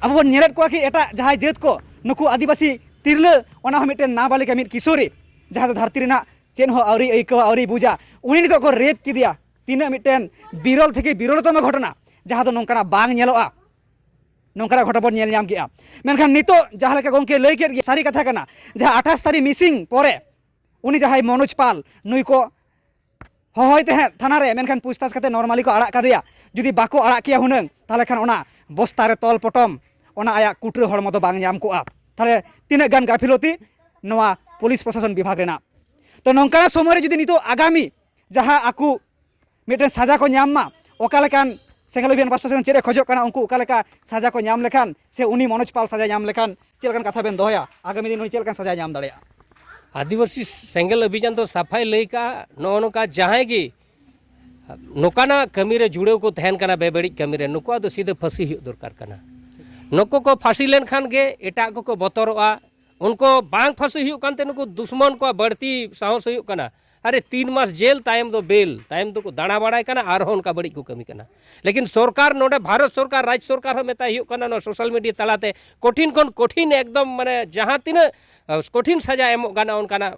ᱟᱵᱚ ᱵᱚᱱ ᱧᱮᱞᱮᱫ ᱠᱚᱣᱟ ᱠᱤ ᱮᱴᱟᱜ ᱡᱟᱦᱟᱸᱭ ᱡᱟᱹᱛ ᱠᱚ, ᱱᱩᱠᱩ ᱟᱹᱫᱤᱵᱟᱹᱥᱤ ᱛᱤᱨᱞᱟᱹ, ᱚᱱᱟ ᱦᱚᱸ ᱢᱤᱫᱴᱮᱱ ᱱᱟᱵᱟᱞᱤᱠᱟ, ᱢᱤᱫ ᱠᱤᱥᱳᱨᱤ, ᱡᱟᱦᱟᱸ ᱫᱚ ᱫᱷᱟᱹᱨᱛᱤ ᱨᱮᱱᱟᱜ ᱪᱮᱫ ᱦᱚᱸ ᱟᱹᱣᱨᱤ ᱟᱹᱭᱠᱟᱹᱣᱟ, ᱟᱹᱣᱨᱤ ᱵᱩᱡᱟ, ᱩᱱᱤ ᱱᱤᱛᱚᱜ ᱠᱚ ᱨᱮᱯ ᱠᱮᱫᱮᱭᱟ᱾ ᱛᱤᱱᱟᱹᱜ ᱢᱤᱫᱴᱮᱱ ᱵᱤᱨᱚᱞ ᱛᱷᱮᱠᱮ ᱵᱤᱨᱚᱞᱛᱚᱢᱚ ᱜᱷᱚᱴᱚᱱᱟ, ᱡᱟᱦᱟᱸ ᱫᱚ ᱱᱚᱝᱠᱟᱱᱟᱜ ᱵᱟᱝ ᱧᱮᱞᱚᱜᱼᱟ, ᱱᱚᱝᱠᱟᱱᱟᱜ ᱜᱷᱚᱴᱚᱱᱟ ᱵᱚᱱ ᱧᱮᱞ ᱧᱟᱢ ᱠᱮᱜᱼᱟ᱾ ᱢᱮᱱᱠᱷᱟᱱ ᱱᱤᱛᱚᱜ ᱡᱟᱦᱟᱸ ᱞᱮᱠᱟ ᱜᱚᱢᱠᱮ ᱞᱟᱹᱭ ᱠᱮᱫ ᱜᱮ, ᱥᱟᱹᱨᱤ ᱠᱟᱛᱷᱟ ᱠᱟᱱᱟ, ᱡᱟᱦᱟᱸ ᱟᱴᱷᱟᱥ ᱛᱟᱹᱨᱤᱠᱷ ᱢᱤᱥᱤᱝ ᱯᱚᱨᱮ ᱩᱱᱤ ᱡᱟᱦᱟᱸᱭ ᱢᱚᱱᱳᱡᱽ ᱯᱟᱞ, ᱱᱩᱭ ᱠᱚ ᱦᱚᱦᱚᱭ ᱛᱟᱦᱮᱸᱫ ᱛᱷᱟᱱᱟ ᱨᱮ, ᱢᱮᱱᱠᱷᱟᱱ ᱯᱩᱪᱷᱛᱟᱪᱷ ᱠᱟᱛᱮ ᱱᱚᱨᱢᱟᱞᱤ ᱠᱚ ᱟᱲᱟᱜ ᱠᱟᱫᱮᱭᱟ᱾ ᱡᱩᱫᱤ ᱵᱟᱠᱚ ᱟᱲᱟᱜ ᱠᱮᱭᱟ ᱦᱩᱱᱟᱹᱝ, ᱛᱟᱦᱚᱞᱮ ᱠᱷᱟᱱ ᱚᱱᱟ ᱵᱚᱥᱛᱟ ᱨᱮ ᱛᱚᱞ ᱯᱚᱴᱚᱢ, ᱚᱱᱟ ᱟᱭᱟᱜ ᱠᱩᱴᱨᱟᱹ ᱦᱚᱲᱢᱚ ᱫᱚ ᱵᱟᱝ ᱧᱟᱢ ᱠᱚᱜᱼᱟ᱾ ᱛᱟᱦᱚᱞᱮ ᱛᱤᱱᱟᱹᱜ ᱜᱟᱱ ᱜᱟᱹᱯᱷᱤᱞᱚᱛᱤ ᱱᱚᱣᱟ ᱯᱩᱞᱤᱥ ᱯᱨᱚᱥᱟᱥᱚᱱ ᱵᱤᱵᱷᱟᱜᱽ ᱨᱮᱱᱟᱜ᱾ ᱛᱚ, ᱱᱚᱝᱠᱟᱱᱟᱜ ᱥᱚᱢᱚᱭ ᱨᱮ ᱡᱩᱫᱤ ᱱᱤᱛᱚᱜ ᱟᱜᱟᱢᱤ ᱡᱟᱦᱟᱸ ᱟᱠᱚ ᱢᱤᱫᱴᱮᱱ ᱥᱟᱡᱟ ᱠᱚ ᱧᱟᱢ ᱢᱟ, ᱚᱠᱟ ᱞᱮᱠᱟᱱ ᱥᱮᱸᱜᱮᱞ ᱚᱵᱷᱤᱭᱟᱱ ᱯᱟᱥᱴᱟ ᱥᱮᱫ ᱪᱮᱫ ᱮ ᱠᱷᱚᱡᱚᱜ ᱠᱟᱱᱟ, ᱩᱱᱠᱩ ᱚᱠᱟ ᱞᱮᱠᱟ ᱥᱟᱡᱟ ᱠᱚ ᱧᱟᱢ ᱞᱮᱠᱷᱟᱱ, ᱥᱮ ᱩᱱᱤ ᱢᱚᱱᱳᱡᱽ ᱯᱟᱞ ᱥᱟᱡᱟ ᱧᱟᱢ ᱞᱮᱠᱷᱟᱱ ᱪᱮᱫ ᱞᱮᱠᱟᱱ ᱠᱟᱛᱷᱟ ᱵᱮᱱ ᱫᱚᱦᱚᱭᱟ, ᱟᱜᱟᱢᱤ ᱫᱤᱱ ᱩᱱᱤ ᱪᱮᱫ ᱞᱮᱠᱟᱱ ᱥᱟᱡᱟᱭ ᱧᱟᱢ ᱫᱟᱲᱮᱭᱟᱜᱼᱟ? ᱟᱹᱫᱤᱵᱟᱹᱥᱤ ᱥᱮᱸᱜᱮᱞ ᱚᱵᱷᱤᱡᱟᱱ ᱫᱚ ᱥᱟᱯᱷᱟᱭ ᱞᱟᱹᱭ ᱠᱟᱜᱼᱟ, ᱱᱚᱜᱼᱚ ᱱᱚᱝᱠᱟ ᱡᱟᱦᱟᱸᱭ ᱜᱮ ᱱᱚᱝᱠᱟᱱᱟᱜ ᱠᱟᱹᱢᱤ ᱨᱮ ᱡᱩᱲᱟᱹᱣ ᱠᱚ ᱛᱟᱦᱮᱱ ᱠᱟᱱᱟ, ᱵᱮᱵᱟᱹᱲᱤᱡ ᱠᱟᱹᱢᱤ ᱨᱮ, ᱱᱩᱠᱩᱣᱟᱜ ᱫᱚ ᱥᱤᱫᱷᱟᱹ ᱯᱷᱟᱹᱥᱤ ᱦᱩᱭᱩᱜ ᱫᱚᱨᱠᱟᱨ ᱠᱟᱱᱟ᱾ ᱱᱩᱠᱩ ᱠᱚ ᱯᱷᱟᱹᱥᱤ ᱞᱮᱱᱠᱷᱟᱱ ᱜᱮ ᱮᱴᱟᱜ ᱠᱚᱠᱚ ᱵᱚᱛᱚᱨᱚᱜᱼᱟ᱾ ᱩᱱᱠᱩ ᱵᱟᱝ ᱯᱷᱟᱹᱥᱤ ᱦᱩᱭᱩᱜ ᱠᱟᱱᱛᱮ ᱱᱩᱠᱩ ᱫᱩᱥᱢᱚᱱ ᱠᱚᱣᱟᱜ ᱵᱟᱹᱲᱛᱤ ᱥᱟᱦᱚᱥ ᱦᱩᱭᱩᱜ ᱠᱟᱱᱟ᱾ ᱟᱨᱮ, ᱛᱤᱱ ᱢᱟᱥ ᱡᱮᱞ, ᱛᱟᱭᱚᱢ ᱫᱚ ᱵᱮᱞ, ᱛᱟᱭᱚᱢ ᱫᱚᱠᱚ ᱫᱟᱬᱟ ᱵᱟᱲᱟᱭ ᱠᱟᱱᱟ, ᱟᱨᱦᱚᱸ ᱚᱱᱠᱟ ᱵᱟᱹᱲᱤᱡ ᱠᱚ ᱠᱟᱹᱢᱤ ᱠᱟᱱᱟ᱾ ᱞᱮᱠᱤᱱ ᱥᱚᱨᱠᱟᱨ, ᱱᱚᱰᱮ ᱵᱷᱟᱨᱚᱛ ᱥᱚᱨᱠᱟᱨ, ᱨᱟᱡᱽ ᱥᱚᱨᱠᱟᱨ ᱦᱚᱸ ᱢᱮᱛᱟᱭ ᱦᱩᱭᱩᱜ ᱠᱟᱱᱟ, ᱱᱚᱣᱟ ᱥᱳᱥᱟᱞ ᱢᱤᱰᱤᱭᱟ ᱛᱟᱞᱟᱛᱮ ᱠᱚᱴᱷᱤᱱ ᱠᱷᱚᱱ ᱠᱚᱴᱷᱤᱱ, ᱮᱠᱫᱚᱢ ᱢᱟᱱᱮ ᱡᱟᱦᱟᱸ ᱛᱤᱱᱟᱹᱜ, ᱟᱹ, ᱠᱚᱴᱷᱤᱱ ᱥᱟᱡᱟ ᱮᱢᱚᱜ ᱜᱟᱱᱚᱜᱼᱟ, ᱚᱱᱠᱟᱱᱟᱜ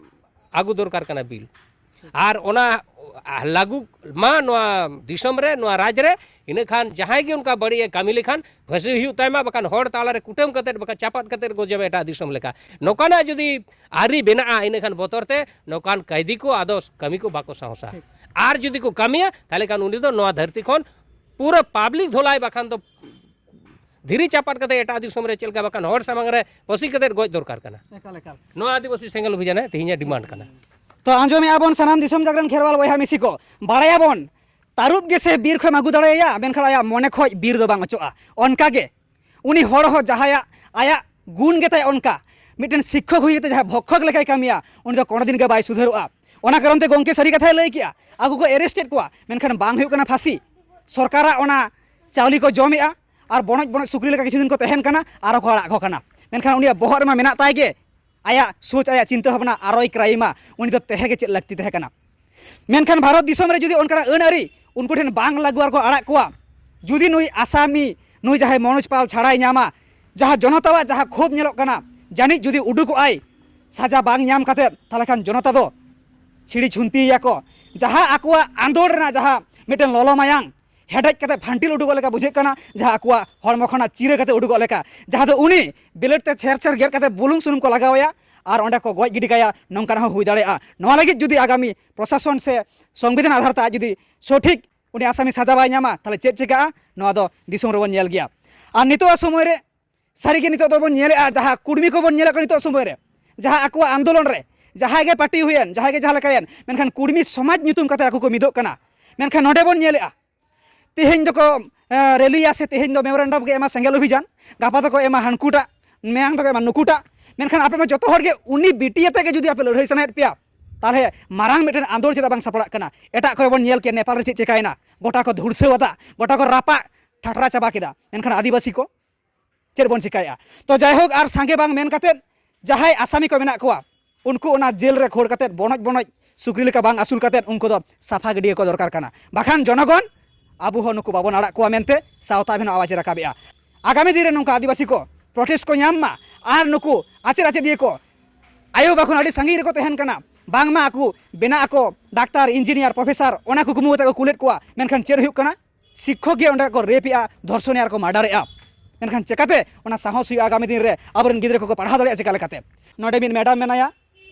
ᱟᱹᱜᱩ ᱫᱚᱨᱠᱟᱨ ᱠᱟᱱᱟ ᱵᱤᱞ᱾ ᱟᱨ ᱚᱱᱟ ᱞᱟᱹᱜᱩ ᱢᱟ ᱱᱚᱣᱟ ᱫᱤᱥᱚᱢ ᱨᱮ, ᱱᱚᱣᱟ ᱨᱟᱡᱽ ᱨᱮ, ᱤᱱᱟᱹ ᱠᱷᱟᱱ ᱡᱟᱦᱟᱸᱭ ᱜᱮ ᱚᱱᱠᱟ ᱵᱟᱹᱲᱤᱡ ᱮ ᱠᱟᱹᱢᱤ ᱞᱮᱠᱷᱟᱱ ᱯᱷᱟᱹᱥᱤ ᱦᱩᱭᱩᱜ ᱛᱟᱭ ᱢᱟ, ᱵᱟᱠᱷᱟᱱ ᱦᱚᱲ ᱛᱟᱞᱟᱨᱮ ᱠᱩᱴᱟᱹᱢ ᱠᱟᱛᱮᱫ, ᱵᱟᱠᱷᱟᱱ ᱪᱟᱯᱟᱫ ᱠᱟᱛᱮᱫ ᱜᱚᱡᱮ ᱢᱟ ᱮᱴᱟᱜ ᱫᱤᱥᱚᱢ ᱞᱮᱠᱟ᱾ ᱱᱚᱝᱠᱟᱱᱟᱜ ᱡᱩᱫᱤ ᱟᱹᱨᱤ ᱵᱮᱱᱟᱜᱼᱟ, ᱤᱱᱟᱹ ᱠᱷᱟᱱ ᱵᱚᱛᱚᱨ ᱛᱮ ᱱᱚᱝᱠᱟᱱ ᱠᱟᱭᱫᱤ ᱠᱚ ᱟᱫᱚ ᱠᱟᱹᱢᱤ ᱠᱚ ᱵᱟᱠᱚ ᱥᱟᱦᱚᱥᱟ᱾ ᱴᱷᱤᱠ᱾ ᱟᱨ ᱡᱩᱫᱤ ᱠᱚ ᱠᱟᱹᱢᱤᱭᱟ, ᱛᱟᱦᱚᱞᱮ ᱠᱷᱟᱱ ᱩᱱᱤ ᱫᱚ ᱱᱚᱣᱟ ᱫᱷᱟᱹᱨᱛᱤ ᱠᱷᱚᱱ ᱯᱩᱨᱟᱹ ᱯᱟᱵᱽᱞᱤᱠ ᱫᱷᱚᱞᱟᱭ, ᱵᱟᱠᱷᱟᱱ ᱫᱚ ᱫᱷᱤᱨᱤ ᱪᱟᱯᱟᱫ ᱠᱟᱛᱮ ᱮᱴᱟᱜ ᱫᱤᱥᱚᱢ ᱨᱮ ᱪᱮᱫ ᱞᱮᱠᱟ, ᱵᱟᱠᱷᱟᱱ ᱦᱚᱲ ᱥᱟᱢᱟᱝ ᱨᱮ ᱯᱟᱹᱥᱤ ᱠᱟᱛᱮ ᱜᱚᱡ ᱫᱚᱨᱠᱟᱨ ᱠᱟᱱᱟ᱾ ᱮᱠᱟᱞ, ᱮᱠᱟᱞ᱾ ᱱᱚᱣᱟ ᱟᱹᱫᱤᱵᱟᱹᱥᱤ ᱥᱮᱸᱜᱮᱞ ᱚᱵᱷᱤᱡᱟᱱ ᱛᱮᱦᱮᱧᱟᱜ ᱰᱤᱢᱟᱱᱰ ᱠᱟᱱᱟ᱾ ᱛᱚ, ᱟᱸᱡᱚᱢᱮᱜᱼᱟ ᱵᱚᱱ ᱥᱟᱱᱟᱢ ᱫᱤᱥᱚᱢ ᱡᱟᱜᱽᱨᱚᱱ ᱠᱷᱮᱨᱣᱟᱞ ᱵᱚᱭᱦᱟ ᱢᱤᱥᱤ ᱠᱚ, ᱵᱟᱲᱟᱭᱟᱵᱚᱱ ᱛᱟᱹᱨᱩᱵ ᱜᱮᱥᱮ ᱵᱤᱨ ᱠᱷᱚᱱ ᱮᱢ ᱟᱹᱜᱩ ᱫᱟᱲᱮᱭᱟᱭᱟ, ᱢᱮᱱᱠᱷᱟᱱ ᱟᱭᱟᱜ ᱢᱚᱱᱮ ᱠᱷᱚᱱ ᱵᱤᱨ ᱫᱚ ᱵᱟᱝ ᱚᱪᱚᱜᱼᱟ᱾ ᱚᱱᱠᱟ ᱜᱮ ᱩᱱᱤ ᱦᱚᱲ ᱦᱚᱸ ᱡᱟᱦᱟᱸᱭᱟᱜ, ᱟᱭᱟᱜ ᱜᱩᱱ ᱜᱮᱛᱟᱭ ᱚᱱᱠᱟ, ᱢᱤᱫᱴᱮᱱ ᱥᱤᱠᱠᱷᱚᱠ ᱦᱩᱭ ᱠᱟᱛᱮ ᱡᱟᱦᱟᱸᱭ ᱵᱷᱚᱠᱠᱷᱚᱠ ᱞᱮᱠᱟᱭ ᱠᱟᱹᱢᱤᱭᱟ, ᱩᱱᱤ ᱫᱚ ᱠᱳᱱᱳ ᱫᱤᱱ ᱜᱮ ᱵᱟᱭ ᱥᱩᱫᱷᱟᱹᱨᱚᱜᱼᱟ᱾ ᱚᱱᱟ ᱠᱟᱨᱚᱱ ᱛᱮ ᱜᱚᱢᱠᱮ ᱥᱟᱹᱨᱤ ᱠᱟᱛᱷᱟᱭ ᱞᱟᱹᱭ ᱠᱮᱜᱼᱟ, ᱟᱠᱚ ᱠᱚ ᱮᱨᱮᱥᱴᱮᱰ ᱠᱚᱣᱟ, ᱢᱮᱱᱠᱷᱟᱱ ᱵᱟᱝ ᱦᱩᱭᱩᱜ ᱠᱟᱱᱟ ᱯᱷᱟᱹᱥᱤ᱾ ᱥᱚᱨᱠᱟᱨᱟᱜ ᱚᱱᱟ ᱪᱟᱣᱞᱮ ᱠᱚ ᱡᱚᱢᱮᱜᱼᱟ, ᱟᱨ ᱵᱚᱱᱚᱡ ᱵᱚᱱᱚᱡ ᱥᱩᱠᱨᱤ ᱞᱮᱠᱟ ᱠᱤᱪᱷᱩ ᱫᱤᱱ ᱠᱚ ᱛᱟᱦᱮᱱ ᱠᱟᱱᱟ, ᱟᱨᱚ ᱠᱚ ᱟᱲᱟᱜ ᱠᱚ ᱠᱟᱱᱟ᱾ ᱢᱮᱱᱠᱷᱟᱱ ᱩᱱᱤᱭᱟᱜ ᱵᱚᱦᱚᱜ ᱨᱮᱢᱟ ᱢᱮᱱᱟᱜ ᱛᱟᱭ ᱜᱮ, ᱟᱭᱟᱜ ᱥᱳᱪ, ᱟᱭᱟᱜ ᱪᱤᱱᱛᱟᱹ ᱵᱷᱟᱵᱽᱱᱟ, ᱟᱨᱚᱭ ᱠᱨᱟᱭᱤᱢᱟ᱾ ᱩᱱᱤ ᱫᱚ ᱛᱟᱦᱮᱸ ᱜᱮ ᱪᱮᱫ ᱞᱟᱹᱠᱛᱤ ᱛᱟᱦᱮᱸ ᱠᱟᱱᱟ? ᱢᱮᱱᱠᱷᱟᱱ ᱵᱷᱟᱨᱚᱛ ᱫᱤᱥᱚᱢ ᱨᱮ ᱡᱩᱫᱤ ᱚᱱᱠᱟᱱᱟᱜ ᱟᱹᱱ ᱟᱹᱨᱤ ᱩᱱᱠᱩ ᱴᱷᱮᱱ ᱵᱟᱝ ᱞᱟᱹᱜᱩ ᱟᱨ ᱠᱚ ᱟᱲᱟᱜ ᱠᱚᱣᱟ, ᱡᱩᱫᱤ ᱱᱩᱭ ᱟᱥᱟᱢᱤ, ᱱᱩᱭ ᱡᱟᱦᱟᱸᱭ ᱢᱚᱱᱳᱡᱽ ᱯᱟᱞ ᱪᱷᱟᱲᱟᱭ ᱧᱟᱢᱟ, ᱡᱟᱦᱟᱸ ᱡᱚᱱᱚᱛᱟᱣᱟᱜ ᱡᱟᱦᱟᱸ ᱠᱷᱳᱵᱽ ᱧᱮᱞᱚᱜ ᱠᱟᱱᱟ, ᱡᱟᱹᱱᱤᱡ ᱡᱩᱫᱤ ᱩᱰᱩᱠᱚᱜᱼᱟᱭ ᱥᱟᱡᱟ ᱵᱟᱝ ᱧᱟᱢ ᱠᱟᱛᱮᱫ, ᱛᱟᱦᱚᱞᱮ ᱠᱷᱟᱱ ᱡᱚᱱᱚᱛᱟ ᱫᱚ ᱪᱷᱤᱲᱤ ᱪᱷᱩᱱᱛᱤᱭᱮᱭᱟ ᱠᱚ᱾ ᱡᱟᱦᱟᱸ ᱟᱠᱚᱣᱟᱜ ᱟᱸᱫᱳᱲ ᱨᱮᱱᱟᱜ ᱡᱟᱦᱟᱸ ᱢᱤᱫᱴᱮᱱ ᱞᱚᱞᱚ ᱢᱟᱭᱟᱝ ᱦᱮᱰᱮᱡ ᱠᱟᱛᱮ ᱯᱷᱟᱱᱴᱤᱞ ᱩᱰᱩᱠᱚᱜ ᱞᱮᱠᱟ ᱵᱩᱡᱷᱟᱹᱜ ᱠᱟᱱᱟ, ᱡᱟᱦᱟᱸ ᱟᱠᱚᱣᱟᱜ ᱦᱚᱲᱢᱚ ᱠᱷᱚᱱᱟᱜ ᱪᱤᱨᱟᱹ ᱠᱟᱛᱮ ᱩᱰᱩᱠᱚᱜ ᱞᱮᱠᱟ, ᱡᱟᱦᱟᱸ ᱫᱚ ᱩᱱᱤ ᱵᱞᱮᱰ ᱛᱮ ᱪᱷᱮᱨ ᱪᱷᱮᱨ ᱜᱮᱫ ᱠᱟᱛᱮ ᱵᱩᱞᱩᱝ ᱥᱩᱱᱩᱢ ᱠᱚ ᱞᱟᱜᱟᱣ ᱟᱭᱟ ᱟᱨ ᱚᱸᱰᱮ ᱠᱚ ᱜᱚᱡ ᱜᱤᱰᱤ ᱠᱟᱭᱟ, ᱱᱚᱝᱠᱟᱱᱟᱜ ᱦᱚᱸ ᱦᱩᱭ ᱫᱟᱲᱮᱭᱟᱜᱼᱟ᱾ ᱱᱚᱣᱟ ᱞᱟᱹᱜᱤᱫ ᱡᱩᱫᱤ ᱟᱜᱟᱢᱤ ᱯᱨᱚᱥᱟᱥᱚᱱ ᱥᱮ ᱥᱚᱝᱵᱤᱫᱷᱟᱱ ᱟᱫᱷᱟᱨ ᱛᱮ ᱟᱡ ᱡᱩᱫᱤ ᱥᱚᱴᱷᱤᱠ ᱩᱱᱤ ᱟᱥᱟᱢᱤ ᱥᱟᱡᱟ ᱵᱟᱭ ᱧᱟᱢᱟ, ᱛᱟᱦᱚᱞᱮ ᱪᱮᱫ ᱪᱤᱠᱟᱹᱜᱼᱟ? ᱱᱚᱣᱟ ᱫᱚ ᱫᱤᱥᱚᱢ ᱨᱮᱵᱚᱱ ᱧᱮᱞ ᱜᱮᱭᱟ᱾ ᱟᱨ ᱱᱤᱛᱚᱜᱟᱜ ᱥᱚᱢᱚᱭ ᱨᱮ ᱥᱟᱹᱨᱤᱜᱮ ᱱᱤᱛᱚᱜ ᱫᱚᱵᱚᱱ ᱧᱮᱞᱮᱫᱼᱟ, ᱡᱟᱦᱟᱸ ᱠᱩᱲᱢᱤ ᱠᱚᱵᱚᱱ ᱧᱮᱞᱮᱫ ᱠᱚᱣᱟ ᱱᱤᱛᱚᱜ ᱥᱚᱢᱚᱭ ᱨᱮ, ᱡᱟᱦᱟᱸ ᱟᱠᱚᱣᱟᱜ ᱟᱱᱫᱳᱞᱚᱱ ᱨᱮ ᱡᱟᱦᱟᱸᱭ ᱜᱮ ᱯᱟᱨᱴᱤ ᱦᱩᱭᱮᱱ, ᱡᱟᱦᱟᱸᱭ ᱜᱮ ᱡᱟᱦᱟᱸ ᱞᱮᱠᱟᱭᱮᱱ, ᱢᱮᱱᱠᱷᱟᱱ ᱠᱩᱲᱢᱤ ᱥᱚᱢᱟᱡᱽ ᱧᱩᱛᱩᱢ ᱠᱟᱛᱮ ᱟᱠᱚ ᱠᱚ ᱢᱤᱫᱚᱜ ᱠᱟᱱᱟ᱾ ᱢᱮᱱᱠᱷᱟᱱ ᱱᱚᱰᱮ ᱵᱚᱱ ᱧᱮᱞᱮᱫᱼᱟ, ᱛᱮᱦᱮᱧ ᱫᱚᱠᱚ, ᱮ, ᱨᱮᱞᱤᱭᱟ ᱥᱮ ᱛᱮᱦᱮᱧ ᱫᱚ ᱢᱮᱢᱳᱨᱮᱱᱰᱟᱢ ᱠᱚ ᱮᱢᱟ ᱥᱮᱸᱜᱮᱞ ᱚᱵᱷᱤᱡᱟᱱ, ᱜᱟᱯᱟ ᱫᱚᱠᱚ ᱮᱢᱟ ᱦᱟᱱᱠᱩᱴᱟᱜ, ᱢᱮᱭᱟᱝ ᱫᱚᱠᱚ ᱮᱢᱟ ᱱᱩᱠᱩᱴᱟᱜ᱾ ᱢᱮᱱᱠᱷᱟᱱ ᱟᱯᱮ ᱢᱟ ᱡᱚᱛᱚ ᱦᱚᱲ ᱜᱮ ᱩᱱᱤ ᱵᱤᱴᱤ ᱟᱛᱮ ᱜᱮ ᱡᱩᱫᱤ ᱟᱯᱮ ᱞᱟᱹᱲᱦᱟᱹᱭ ᱥᱟᱱᱟᱭᱮᱫ ᱯᱮᱭᱟ, ᱛᱟᱦᱚᱞᱮ ᱢᱟᱨᱟᱝ ᱢᱤᱫᱴᱮᱱ ᱟᱸᱫᱳᱲ ᱪᱮᱫᱟᱜ ᱵᱟᱝ ᱥᱟᱯᱲᱟᱜ ᱠᱟᱱᱟ? ᱮᱴᱟᱜ ᱠᱚᱨᱮ ᱵᱚᱱ ᱧᱮᱞ ᱠᱮᱫ, ᱱᱮᱯᱟᱞ ᱨᱮ ᱪᱮᱫ ᱪᱮᱠᱟᱭᱮᱱᱟ, ᱜᱚᱴᱟ ᱠᱚ ᱫᱷᱩᱲᱥᱟᱹᱣ ᱟᱫᱟ, ᱜᱚᱴᱟ ᱠᱚ ᱨᱟᱯᱟᱜ ᱴᱷᱟᱴᱨᱟ ᱪᱟᱵᱟ ᱠᱮᱫᱟ᱾ ᱢᱮᱱᱠᱷᱟᱱ ᱟᱹᱫᱤᱵᱟᱹᱥᱤ ᱠᱚ ᱪᱮᱫ ᱵᱚᱱ ᱪᱮᱠᱟᱭᱮᱫᱼᱟ? ᱛᱚ ᱡᱟᱭᱦᱳᱠ, ᱟᱨ ᱥᱟᱸᱜᱮ ᱵᱟᱝ ᱢᱮᱱ ᱠᱟᱛᱮᱫ ᱡᱟᱦᱟᱸᱭ ᱟᱥᱟᱢᱤ ᱠᱚ ᱢᱮᱱᱟᱜ ᱠᱚᱣᱟ, ᱩᱱᱠᱩ ᱚᱱᱟ ᱡᱮᱞ ᱨᱮ ᱠᱷᱳᱲ ᱠᱟᱛᱮᱫ ᱵᱚᱱᱚᱡ ᱵᱚᱱᱚᱡ ᱥᱩᱠᱨᱤ ᱞᱮᱠᱟ ᱵᱟᱝ ᱟᱹᱥᱩᱞ ᱠᱟᱛᱮᱫ ᱩᱱᱠᱩ ᱫᱚ ᱥᱟᱯᱷᱟ ᱜᱤᱰᱤᱭᱟᱹ ᱠᱚ ᱫᱚᱨᱠᱟᱨ ᱠᱟᱱᱟ᱾ ᱵᱟᱠᱷᱟᱱ ᱡᱚᱱᱚᱜᱚᱱ ᱟᱵᱚ ᱦᱚᱸ ᱱᱩᱠᱩ ᱵᱟᱵᱚᱱ ᱟᱲᱟᱜ ᱠᱚᱣᱟ ᱢᱮᱱᱛᱮ ᱥᱟᱶᱛᱟ ᱵᱮᱱ ᱟᱣᱟᱡᱽ ᱨᱟᱠᱟᱵᱮᱜᱼᱟ᱾ ᱟᱜᱟᱢᱤ ᱫᱤᱱ ᱨᱮ ᱱᱚᱝᱠᱟ ᱟᱹᱫᱤᱵᱟᱹᱥᱤ ᱠᱚ ᱯᱨᱚᱴᱮᱥᱴ ᱠᱚ ᱧᱟᱢ ᱢᱟ, ᱟᱨ ᱱᱩᱠᱩ ᱟᱪᱮᱫ ᱟᱪᱮᱫᱤᱭᱟᱹ ᱠᱚ ᱟᱭᱳ ᱵᱟᱵᱟ ᱠᱷᱚᱱ ᱟᱹᱰᱤ ᱥᱟᱺᱜᱤᱧ ᱨᱮᱠᱚ ᱛᱟᱦᱮᱱ ᱠᱟᱱᱟ, ᱵᱟᱝᱢᱟ ᱟᱠᱚ ᱵᱮᱱᱟᱜ ᱟᱠᱚ ᱰᱟᱠᱛᱟᱨ, ᱤᱧᱡᱤᱱᱤᱭᱟᱨ, ᱯᱨᱚᱯᱷᱮᱥᱟᱨ, ᱚᱱᱟ ᱠᱩᱠᱢᱩ ᱠᱟᱛᱮ ᱠᱚ ᱠᱩᱞᱮᱫ ᱠᱚᱣᱟ, ᱢᱮᱱᱠᱷᱟᱱ ᱪᱮᱫ ᱦᱩᱭᱩᱜ ᱠᱟᱱᱟ? ᱥᱤᱠᱠᱷᱚᱠ ᱜᱮ ᱚᱸᱰᱮ ᱠᱚ ᱨᱮᱯ ᱮᱜᱼᱟ, ᱫᱷᱚᱨᱥᱚᱱᱮᱜᱼᱟ ᱟᱨ ᱠᱚ ᱢᱟᱨᱰᱟᱨᱮᱜᱼᱟ᱾ ᱢᱮᱱᱠᱷᱟᱱ ᱪᱮᱠᱟᱛᱮ ᱚᱱᱟ ᱥᱟᱦᱚᱥ ᱦᱩᱭᱩᱜᱼᱟ ᱟᱜᱟᱢᱤ ᱫᱤᱱ ᱨᱮ ᱟᱵᱚᱨᱮᱱ ᱜᱤᱫᱽᱨᱟᱹ ᱠᱚᱠᱚ ᱯᱟᱲᱦᱟᱣ ᱫᱟᱲᱮᱭᱟᱜᱼᱟ ᱪᱮᱠᱟ ᱞᱮᱠᱟᱛᱮ? ᱱᱚᱰᱮ ᱢᱤᱫ ᱢᱮᱰᱟᱢ ᱢᱮᱱᱟᱭᱟ,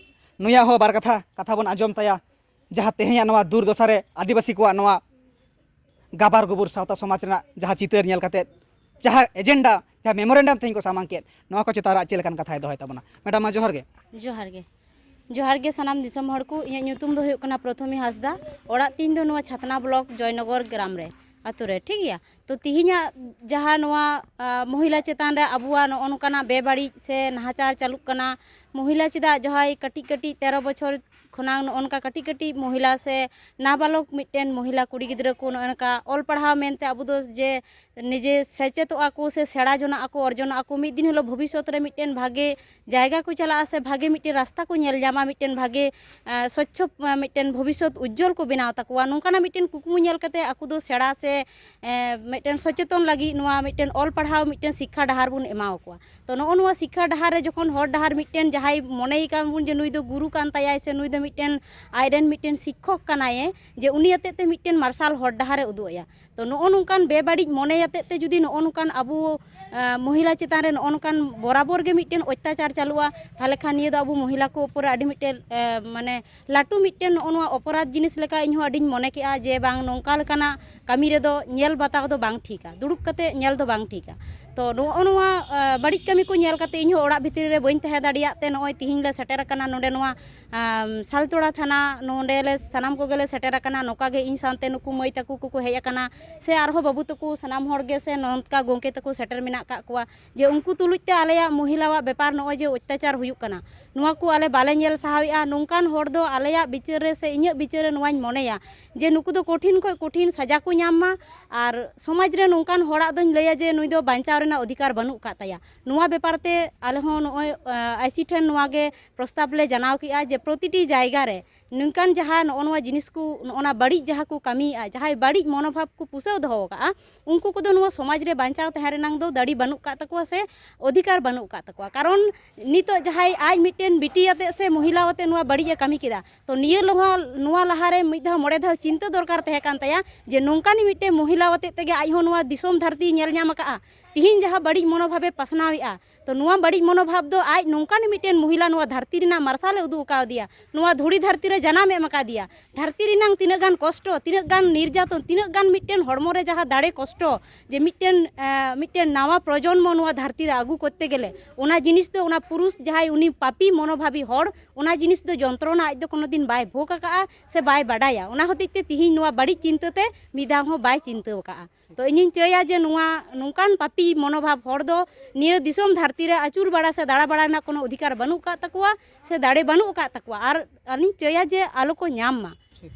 ᱱᱩᱭᱟᱜ ᱦᱚᱸ ᱵᱟᱨ ᱠᱟᱛᱷᱟ, ᱠᱟᱛᱷᱟ ᱵᱚᱱ ᱟᱸᱡᱚᱢ ᱛᱟᱭᱟ᱾ ᱡᱟᱦᱟᱸ ᱛᱮᱦᱮᱧᱟᱜ ᱱᱚᱣᱟ ᱫᱩᱨᱫᱚᱥᱟ ᱨᱮ ᱟᱹᱫᱤᱵᱟᱹᱥᱤ ᱠᱚᱣᱟᱜ ᱱᱚᱣᱟ ᱜᱟᱵᱟᱨ ᱜᱩᱵᱩᱨ ᱥᱟᱶᱛᱟ ᱥᱚᱢᱟᱡᱽ ᱨᱮᱱᱟᱜ ᱡᱟᱦᱟᱸ ᱪᱤᱛᱟᱹᱨ ᱧᱮᱞ ᱠᱟᱛᱮᱫ, ᱡᱟᱦᱟᱸ ᱮᱡᱮᱱᱰᱟ, ᱡᱟᱦᱟᱸ ᱢᱮᱢᱳᱨᱮᱱᱰᱟᱢ ᱛᱮᱦᱮᱧ ᱠᱚ ᱥᱟᱢᱟᱝ ᱠᱮᱫ, ᱱᱚᱣᱟ ᱠᱚ ᱪᱮᱛᱟᱱ ᱨᱮ ᱟᱡ ᱪᱮᱫ ᱞᱮᱠᱟᱱ ᱠᱟᱛᱷᱟᱭ ᱫᱚᱦᱚᱭ ᱛᱟᱵᱚᱱᱟ? ᱢᱮᱰᱟᱢ, ᱢᱟ ᱡᱚᱦᱟᱨ ᱜᱮ᱾ ᱡᱚᱦᱟᱨ ᱜᱮ᱾ ᱡᱚᱦᱟᱨ ᱜᱮ ᱥᱟᱱᱟᱢ ᱫᱤᱥᱚᱢ ᱦᱚᱲ ᱠᱚ᱾ ᱤᱧᱟᱹᱜ ᱧᱩᱛᱩᱢ ᱫᱚ ᱦᱩᱭᱩᱜ ᱠᱟᱱᱟ ᱯᱨᱚᱛᱷᱚᱢᱤ ᱦᱟᱸᱥᱫᱟ᱾ ᱚᱲᱟᱜ ᱛᱤᱧ ᱫᱚ ᱱᱚᱣᱟ ᱪᱷᱟᱛᱱᱟ ᱵᱞᱚᱠ ᱡᱚᱭᱱᱚᱜᱚᱨ ᱜᱨᱟᱢ ᱨᱮ, ᱟᱛᱳ ᱨᱮ, ᱴᱷᱤᱠ ᱜᱮᱭᱟ᱾ ᱛᱚ ᱛᱤᱦᱤᱧᱟᱜ ᱡᱟᱦᱟᱸ ᱱᱚᱣᱟ, ᱟ, ᱢᱚᱦᱤᱞᱟ ᱪᱮᱛᱟᱱ ᱨᱮ ᱟᱵᱚᱣᱟᱜ ᱱᱚᱜᱼᱚ ᱱᱚᱝᱠᱟᱱᱟᱜ ᱵᱮᱵᱟᱹᱲᱤᱡ ᱥᱮ ᱱᱟᱦᱟᱪᱟᱨ ᱪᱟᱹᱞᱩᱜ ᱠᱟᱱᱟ, ᱢᱚᱦᱤᱞᱟ ᱪᱮᱫᱟᱜ ᱡᱟᱦᱟᱸᱭ ᱠᱟᱹᱴᱤᱡ ᱠᱟᱹᱴᱤᱡ ᱛᱮᱨᱚ ᱵᱚᱪᱷᱚᱨ ᱠᱷᱚᱱᱟᱝ ᱱᱚᱜᱼᱚ ᱱᱚᱝᱠᱟ ᱠᱟᱹᱴᱤᱡ ᱠᱟᱹᱴᱤᱡ ᱢᱚᱦᱤᱞᱟ ᱥᱮ ᱱᱟᱵᱟᱞᱚᱠ ᱢᱤᱫᱴᱮᱱ ᱢᱚᱦᱤᱞᱟ ᱠᱩᱲᱤ ᱜᱤᱫᱽᱨᱟᱹ ᱠᱚ ᱱᱚᱜᱼᱚ ᱱᱚᱝᱠᱟ ᱚᱞ ᱯᱟᱲᱦᱟᱣ ᱢᱮᱱᱛᱮ ᱟᱵᱚ ᱫᱚ ᱡᱮ ᱱᱤᱡᱮ ᱥᱮᱪᱮᱫᱚᱜᱼᱟ ᱠᱚ ᱥᱮ ᱥᱮᱬᱟ ᱡᱚᱱᱟᱜ ᱟᱠᱚ, ᱚᱨᱡᱚᱱᱚᱜᱼᱟ ᱠᱚ, ᱢᱤᱫ ᱫᱤᱱ ᱦᱤᱞᱳᱜ ᱵᱷᱚᱵᱤᱥᱥᱚᱛ ᱨᱮ ᱢᱤᱫᱴᱮᱱ ᱵᱷᱟᱜᱮ ᱡᱟᱭᱜᱟ ᱠᱚ ᱪᱟᱞᱟᱜᱼᱟ ᱥᱮ ᱵᱷᱟᱜᱮ ᱢᱤᱫᱴᱮᱱ ᱨᱟᱥᱛᱟ ᱠᱚ ᱧᱮᱞ ᱧᱟᱢᱟ, ᱢᱤᱫᱴᱮᱱ ᱵᱷᱟᱜᱮ, ᱮᱸ, ᱥᱚᱪᱪᱷᱚ, ᱮᱸ, ᱢᱤᱫᱴᱮᱱ ᱵᱷᱚᱵᱤᱥᱥᱚᱛ ᱩᱡᱡᱚᱞ ᱠᱚ ᱵᱮᱱᱟᱣ ᱛᱟᱠᱚᱣᱟ᱾ ᱱᱚᱝᱠᱟᱱᱟᱜ ᱢᱤᱫᱴᱮᱱ ᱠᱩᱠᱢᱩ ᱧᱮᱞ ᱠᱟᱛᱮ ᱟᱠᱚ ᱫᱚ ᱥᱮᱬᱟ ᱥᱮ, ᱮᱸ, ᱢᱤᱫᱴᱮᱱ ᱥᱚᱪᱮᱛᱚᱱ ᱞᱟᱹᱜᱤᱫ ᱱᱚᱣᱟ ᱢᱤᱫᱴᱮᱱ ᱚᱞ ᱯᱟᱲᱦᱟᱣ ᱢᱤᱫᱴᱮᱱ ᱥᱤᱠᱠᱷᱟ ᱰᱟᱦᱟᱨ ᱵᱚᱱ ᱮᱢᱟᱣ ᱠᱚᱣᱟ᱾ ᱛᱚ, ᱱᱚᱜᱼᱚ ᱱᱚᱣᱟ ᱥᱤᱠᱠᱷᱟ ᱰᱟᱦᱟᱨ ᱨᱮ ᱡᱚᱠᱷᱚᱱ ᱦᱚᱨ ᱰᱟᱦᱟᱨ ᱢᱤᱫᱴᱮᱱ ᱡᱟᱦᱟᱸᱭ ᱢᱚᱱᱮᱭ ᱠᱟᱱ ᱵᱚᱱ ᱡᱮ ᱱᱩᱭ ᱫᱚ ᱜᱩᱨᱩ ᱠᱟᱱ ᱛᱟᱭᱟᱭ ᱥᱮ ᱱᱩᱭ ᱫᱚ ᱢᱤᱫᱴᱮᱱ ᱟᱡᱨᱮᱱ ᱢᱤᱫᱴᱮᱱ ᱥᱤᱠᱠᱷᱚᱠ ᱠᱟᱱᱟᱭᱮ, ᱡᱮ ᱩᱱᱤ ᱟᱛᱮᱫ ᱛᱮ ᱢᱤᱫᱴᱮᱱ ᱢᱟᱨᱥᱟᱞ ᱦᱚᱨ ᱰᱟᱦᱟᱨᱮ ᱩᱫᱩᱜ ᱟᱭᱟ᱾ ᱛᱚ, ᱱᱚᱜᱼᱚ ᱱᱚᱝᱠᱟᱱ ᱵᱮᱵᱟᱹᱲᱤᱡ ᱢᱚᱱᱮ ᱟᱛᱮᱫ ᱛᱮ ᱡᱩᱫᱤ ᱱᱚᱜᱼᱚ ᱱᱚᱝᱠᱟᱱ ᱟᱵᱚ, ᱮᱸ, ᱢᱚᱦᱤᱞᱟ ᱪᱮᱛᱟᱱ ᱨᱮ ᱱᱚᱜᱼᱚ ᱱᱚᱝᱠᱟᱱ ᱵᱚᱨᱟᱵᱚᱨ ᱜᱮ ᱢᱤᱫᱴᱮᱱ ᱚᱛᱛᱟᱪᱟᱨ ᱪᱟᱹᱞᱩᱜᱼᱟ, ᱛᱟᱦᱚᱞᱮ ᱠᱷᱟᱱ ᱱᱤᱭᱟᱹ ᱫᱚ ᱟᱵᱚ ᱢᱚᱦᱤᱞᱟ ᱠᱚ ᱩᱯᱚᱨ ᱨᱮ ᱟᱹᱰᱤ ᱢᱤᱫᱴᱮᱱ, ᱮᱸ, ᱢᱟᱱᱮ ᱞᱟᱹᱴᱩ ᱢᱤᱫᱴᱮᱱ ᱱᱚᱜᱼᱚ ᱱᱚᱣᱟ ᱚᱯᱚᱨᱟᱫᱷ ᱡᱤᱱᱤᱥ ᱞᱮᱠᱟ ᱤᱧᱦᱚᱸ ᱟᱹᱰᱤᱧ ᱢᱚᱱᱮ ᱠᱮᱜᱼᱟ ᱡᱮ ᱵᱟᱝ, ᱱᱚᱝᱠᱟ ᱞᱮᱠᱟᱱᱟᱜ ᱠᱟᱹᱢᱤ ᱨᱮᱫᱚ ᱧᱮᱞ ᱵᱟᱛᱟᱣ ᱫᱚ ᱵᱟᱝ ᱴᱷᱤᱠᱟ, ᱫᱩᱲᱩᱵ ᱠᱟᱛᱮ ᱧᱮᱞ ᱫᱚ ᱵᱟᱝ ᱴᱷᱤᱠᱟ᱾ ᱛᱚ, ᱱᱚᱜᱼᱚ ᱱᱚᱣᱟ, ᱮᱸ, ᱵᱟᱹᱲᱤᱡ ᱠᱟᱹᱢᱤ ᱠᱚ ᱧᱮᱞ ᱠᱟᱛᱮ ᱤᱧᱦᱚᱸ ᱚᱲᱟᱜ ᱵᱷᱤᱛᱨᱤ ᱨᱮ ᱵᱟᱹᱧ ᱛᱟᱦᱮᱸ ᱫᱟᱲᱮᱭᱟᱜ ᱛᱮ ᱱᱚᱜᱼᱚᱭ ᱛᱤᱦᱤᱧ ᱞᱮ ᱥᱮᱴᱮᱨ ᱟᱠᱟᱱᱟ ᱱᱚᱰᱮ ᱱᱚᱣᱟ ᱟᱢ, ᱥᱟᱞᱛᱳᱲᱟ ᱛᱷᱟᱱᱟ ᱱᱚᱰᱮ ᱞᱮ ᱥᱟᱱᱟᱢ ᱠᱚᱜᱮ ᱞᱮ ᱥᱮᱴᱮᱨ ᱟᱠᱟᱱᱟ᱾ ᱱᱚᱝᱠᱟ ᱜᱮ ᱤᱧ ᱥᱟᱶᱛᱮ ᱱᱩᱠᱩ ᱢᱟᱹᱭ ᱛᱟᱠᱚ ᱠᱚᱠᱚ ᱦᱮᱡ ᱟᱠᱟᱱᱟ, ᱥᱮ ᱟᱨᱦᱚᱸ ᱵᱟᱹᱵᱩ ᱛᱟᱠᱚ ᱥᱟᱱᱟᱢ ᱦᱚᱲ ᱜᱮ, ᱥᱮ ᱱᱚᱝᱠᱟ ᱜᱚᱢᱠᱮ ᱛᱟᱠᱚ ᱥᱮᱴᱮᱨ ᱢᱮᱱᱟᱜ ᱟᱠᱟᱫ ᱠᱚᱣᱟ, ᱡᱮ ᱩᱱᱠᱩ ᱛᱩᱞᱩᱡ ᱛᱮ ᱟᱞᱮᱭᱟᱜ ᱢᱚᱦᱤᱞᱟᱣᱟᱜ ᱵᱮᱯᱟᱨ ᱱᱚᱜᱼᱚᱭ ᱡᱮ ᱚᱛᱛᱟᱪᱟᱨ ᱦᱩᱭᱩᱜ ᱠᱟᱱᱟ, ᱱᱚᱣᱟ ᱠᱚ ᱟᱞᱮ ᱵᱟᱞᱮ ᱧᱮᱞ ᱥᱟᱦᱟᱣᱮᱫᱼᱟ᱾ ᱱᱚᱝᱠᱟᱱ ᱦᱚᱲ ᱫᱚ ᱟᱞᱮᱭᱟᱜ ᱵᱤᱪᱟᱹᱨ ᱨᱮ ᱥᱮ ᱤᱧᱟᱹᱜ ᱵᱤᱪᱟᱹᱨ ᱨᱮ ᱱᱚᱣᱟᱧ ᱢᱚᱱᱮᱭᱟ ᱡᱮ ᱱᱩᱠᱩ ᱫᱚ ᱠᱚᱴᱷᱤᱱ ᱠᱷᱚᱱ ᱠᱚᱴᱷᱤᱱ ᱥᱟᱡᱟ ᱠᱚ ᱧᱟᱢ ᱢᱟ᱾ ᱟᱨ ᱥᱚᱢᱟᱡᱽ ᱨᱮ ᱱᱚᱝᱠᱟᱱ ᱦᱚᱲᱟᱜ ᱫᱚᱧ ᱞᱟᱹᱭᱟ ᱡᱮ ᱱᱩᱭ ᱫᱚ ᱵᱟᱧᱪᱟᱣ ᱨᱮᱱᱟᱜ ᱚᱫᱷᱤᱠᱟᱨ ᱵᱟᱹᱱᱩᱜ ᱟᱠᱟᱫ ᱛᱟᱭᱟ᱾ ᱱᱚᱣᱟ ᱵᱮᱯᱟᱨ ᱛᱮ ᱟᱞᱮ ᱦᱚᱸ ᱱᱚᱜᱼᱚᱭ, ᱟᱭ ᱥᱤ ᱴᱷᱮᱱ ᱱᱚᱣᱟ ᱜᱮ ᱯᱨᱚᱥᱛᱟᱵ ᱞᱮ ᱡᱟᱱᱟᱣ ᱠᱮᱜᱼᱟ ᱡᱮ ᱯᱨᱚᱛᱤᱴᱤ ᱡᱟᱭᱜᱟ ᱨᱮ ᱱᱚᱝᱠᱟᱱ ᱡᱟᱦᱟᱸ ᱱᱚᱜᱼᱚ ᱱᱚᱣᱟ ᱡᱤᱱᱤᱥ ᱠᱚ, ᱱᱚᱜᱼᱚ ᱱᱟ ᱵᱟᱹᱲᱤᱡ ᱡᱟᱦᱟᱸ ᱠᱚ ᱠᱟᱹᱢᱤᱭᱮᱫᱼᱟ, ᱡᱟᱦᱟᱸᱭ ᱵᱟᱹᱲᱤᱡ ᱢᱚᱱᱳᱵᱷᱟᱵ ᱠᱚ ᱯᱩᱥᱟᱹᱣ ᱫᱚᱦᱚ ᱟᱠᱟᱫᱼᱟ, ᱩᱱᱠᱩ ᱠᱚᱫᱚ ᱱᱚᱣᱟ ᱥᱚᱢᱟᱡᱽ ᱨᱮ ᱵᱟᱧᱪᱟᱣ ᱛᱟᱦᱮᱸ ᱨᱮᱱᱟᱝ ᱫᱚ ᱫᱟᱲᱮ ᱵᱟᱹᱱᱩᱜ ᱟᱠᱟᱫ ᱛᱟᱠᱚᱣᱟ ᱥᱮ ᱚᱫᱷᱤᱠᱟᱨ ᱵᱟᱹᱱᱩᱜ ᱟᱠᱟᱫ ᱛᱟᱠᱚᱣᱟ᱾ ᱠᱟᱨᱚᱱ ᱱᱤᱛᱚᱜ ᱡᱟᱦᱟᱸᱭ ᱟᱡ ᱢᱤᱫᱴᱮᱱ ᱵᱤᱴᱤ ᱟᱛᱮᱫ ᱥᱮ ᱢᱚᱦᱤᱞᱟ ᱟᱛᱮᱫ ᱱᱚᱣᱟ ᱵᱟᱹᱲᱤᱡ ᱮ ᱠᱟᱹᱢᱤ ᱠᱮᱫᱟ, ᱛᱚ ᱱᱤᱭᱟᱹ ᱞᱟᱦᱟ, ᱱᱚᱣᱟ ᱞᱟᱦᱟᱨᱮ ᱢᱤᱫ ᱫᱷᱟᱣ ᱢᱚᱬᱮ ᱫᱷᱟᱣ ᱪᱤᱱᱛᱟᱹ ᱫᱚᱨᱠᱟᱨ ᱛᱟᱦᱮᱸ ᱠᱟᱱ ᱛᱟᱭᱟ ᱡᱮ ᱱᱚᱝᱠᱟᱱᱤᱡ ᱢᱤᱫᱴᱮᱱ ᱢᱚᱦᱤᱞᱟ ᱟᱛᱮᱫ ᱛᱮᱜᱮ ᱟᱡ ᱦᱚᱸ ᱱᱚᱣᱟ ᱫᱤᱥᱚᱢ ᱫᱷᱟᱹᱨᱛᱤᱭ ᱧᱮᱞ ᱧᱟᱢ ᱟᱠᱟᱫᱼᱟ᱾ ᱛᱤᱦᱤᱧ ᱡᱟᱦᱟᱸ ᱵᱟᱹᱲᱤᱡ ᱢᱚᱱᱳᱵᱷᱟᱵᱮ ᱯᱟᱥᱱᱟᱣᱮᱫᱼᱟ, ᱛᱚ ᱱᱚᱣᱟ ᱵᱟᱹᱲᱤᱡ ᱢᱚᱱᱳᱵᱷᱟᱵ ᱫᱚ ᱟᱡ ᱱᱚᱝᱠᱟᱱᱤᱡ ᱢᱤᱫᱴᱮᱱ ᱢᱚᱦᱤᱞᱟ ᱱᱚᱣᱟ ᱫᱷᱟᱹᱨᱛᱤ ᱨᱮᱱᱟᱜ ᱢᱟᱨᱥᱟᱞᱮ ᱩᱫᱩᱜ ᱟᱠᱟᱣᱫᱮᱭᱟ, ᱱᱚᱣᱟ ᱫᱷᱩᱲᱤ ᱫᱷᱟᱹᱨᱛᱤ ᱨᱮ ᱡᱟᱱᱟᱢ ᱮᱢ ᱟᱠᱟᱫᱮᱭᱟ᱾ ᱫᱷᱟᱹᱨᱛᱤ ᱨᱮᱱᱟᱝ ᱛᱤᱱᱟᱹᱜ ᱜᱟᱱ ᱠᱚᱥᱴᱚ, ᱛᱤᱱᱟᱹᱜ ᱜᱟᱱ ᱱᱤᱨᱡᱟᱛᱚᱱ, ᱛᱤᱱᱟᱹᱜ ᱜᱟᱱ ᱢᱤᱫᱴᱮᱱ ᱦᱚᱲᱢᱚ ᱨᱮ ᱡᱟᱦᱟᱸ ᱫᱟᱲᱮ ᱠᱚᱥᱴᱚ, ᱡᱮ ᱢᱤᱫᱴᱮᱱ, ᱮᱸ, ᱢᱤᱫᱴᱮᱱ ᱱᱟᱣᱟ ᱯᱨᱚᱡᱚᱱᱢᱚ ᱱᱚᱣᱟ ᱫᱷᱟᱹᱨᱛᱤ ᱨᱮ ᱟᱹᱜᱩ ᱠᱚᱨᱛᱮ ᱜᱮᱞᱮ, ᱚᱱᱟ ᱡᱤᱱᱤᱥ ᱫᱚ ᱚᱱᱟ ᱯᱩᱨᱩᱥ ᱡᱟᱦᱟᱸᱭ ᱩᱱᱤ ᱯᱟᱯᱤ ᱢᱚᱱᱳᱵᱷᱟᱵᱤ ᱦᱚᱲ, ᱚᱱᱟ ᱡᱤᱱᱤᱥ ᱫᱚ ᱡᱚᱱᱛᱨᱚᱱᱟ ᱟᱡ ᱫᱚ ᱠᱳᱱᱳ ᱫᱤᱱ ᱵᱟᱭ ᱵᱷᱳᱜᱽ ᱟᱠᱟᱫᱼᱟ ᱥᱮ ᱵᱟᱭ ᱵᱟᱰᱟᱭᱟ᱾ ᱚᱱᱟ ᱦᱚᱛᱮᱡ ᱛᱮ ᱛᱤᱦᱤᱧ ᱱᱚᱣᱟ ᱵᱟᱹᱲᱤᱡ ᱪᱤᱱᱛᱟᱹ ᱛᱮ ᱢᱤᱫ ᱫᱷᱟᱣ ᱦᱚᱸ ᱵᱟᱭ ᱪᱤᱱᱛᱟᱹ ᱟᱠᱟᱫᱼᱟ᱾ ᱛᱚ ᱤᱧᱤᱧ ᱪᱟᱹᱭᱟ ᱡᱮ ᱱᱚᱣᱟ ᱱᱚᱝᱠᱟᱱ ᱯᱟᱯᱤ ᱢᱚᱱᱳᱵᱷᱟᱵ ᱦᱚᱲ ᱫᱚ ᱱᱤᱭᱟᱹ ᱫᱤᱥᱚᱢ ᱫᱷᱟᱹᱨᱛᱤ ᱨᱮ ᱟᱹᱪᱩᱨ ᱵᱟᱲᱟ ᱥᱮ ᱫᱟᱬᱟ ᱵᱟᱲᱟ ᱨᱮᱱᱟᱜ ᱠᱳᱱᱳ ᱚᱫᱷᱤᱠᱟᱨ ᱵᱟᱹᱱᱩᱜ ᱟᱠᱟᱫ ᱛᱟᱠᱚᱣᱟ ᱥᱮ ᱫᱟᱲᱮ ᱵᱟᱹᱱᱩᱜ ᱟᱠᱟᱫ ᱛᱟᱠᱚᱣᱟ᱾ ᱟᱨ ᱟᱨᱤᱧ ᱪᱟᱹᱭᱟ ᱡᱮ ᱟᱞᱚ ᱠᱚ ᱧᱟᱢ ᱢᱟ,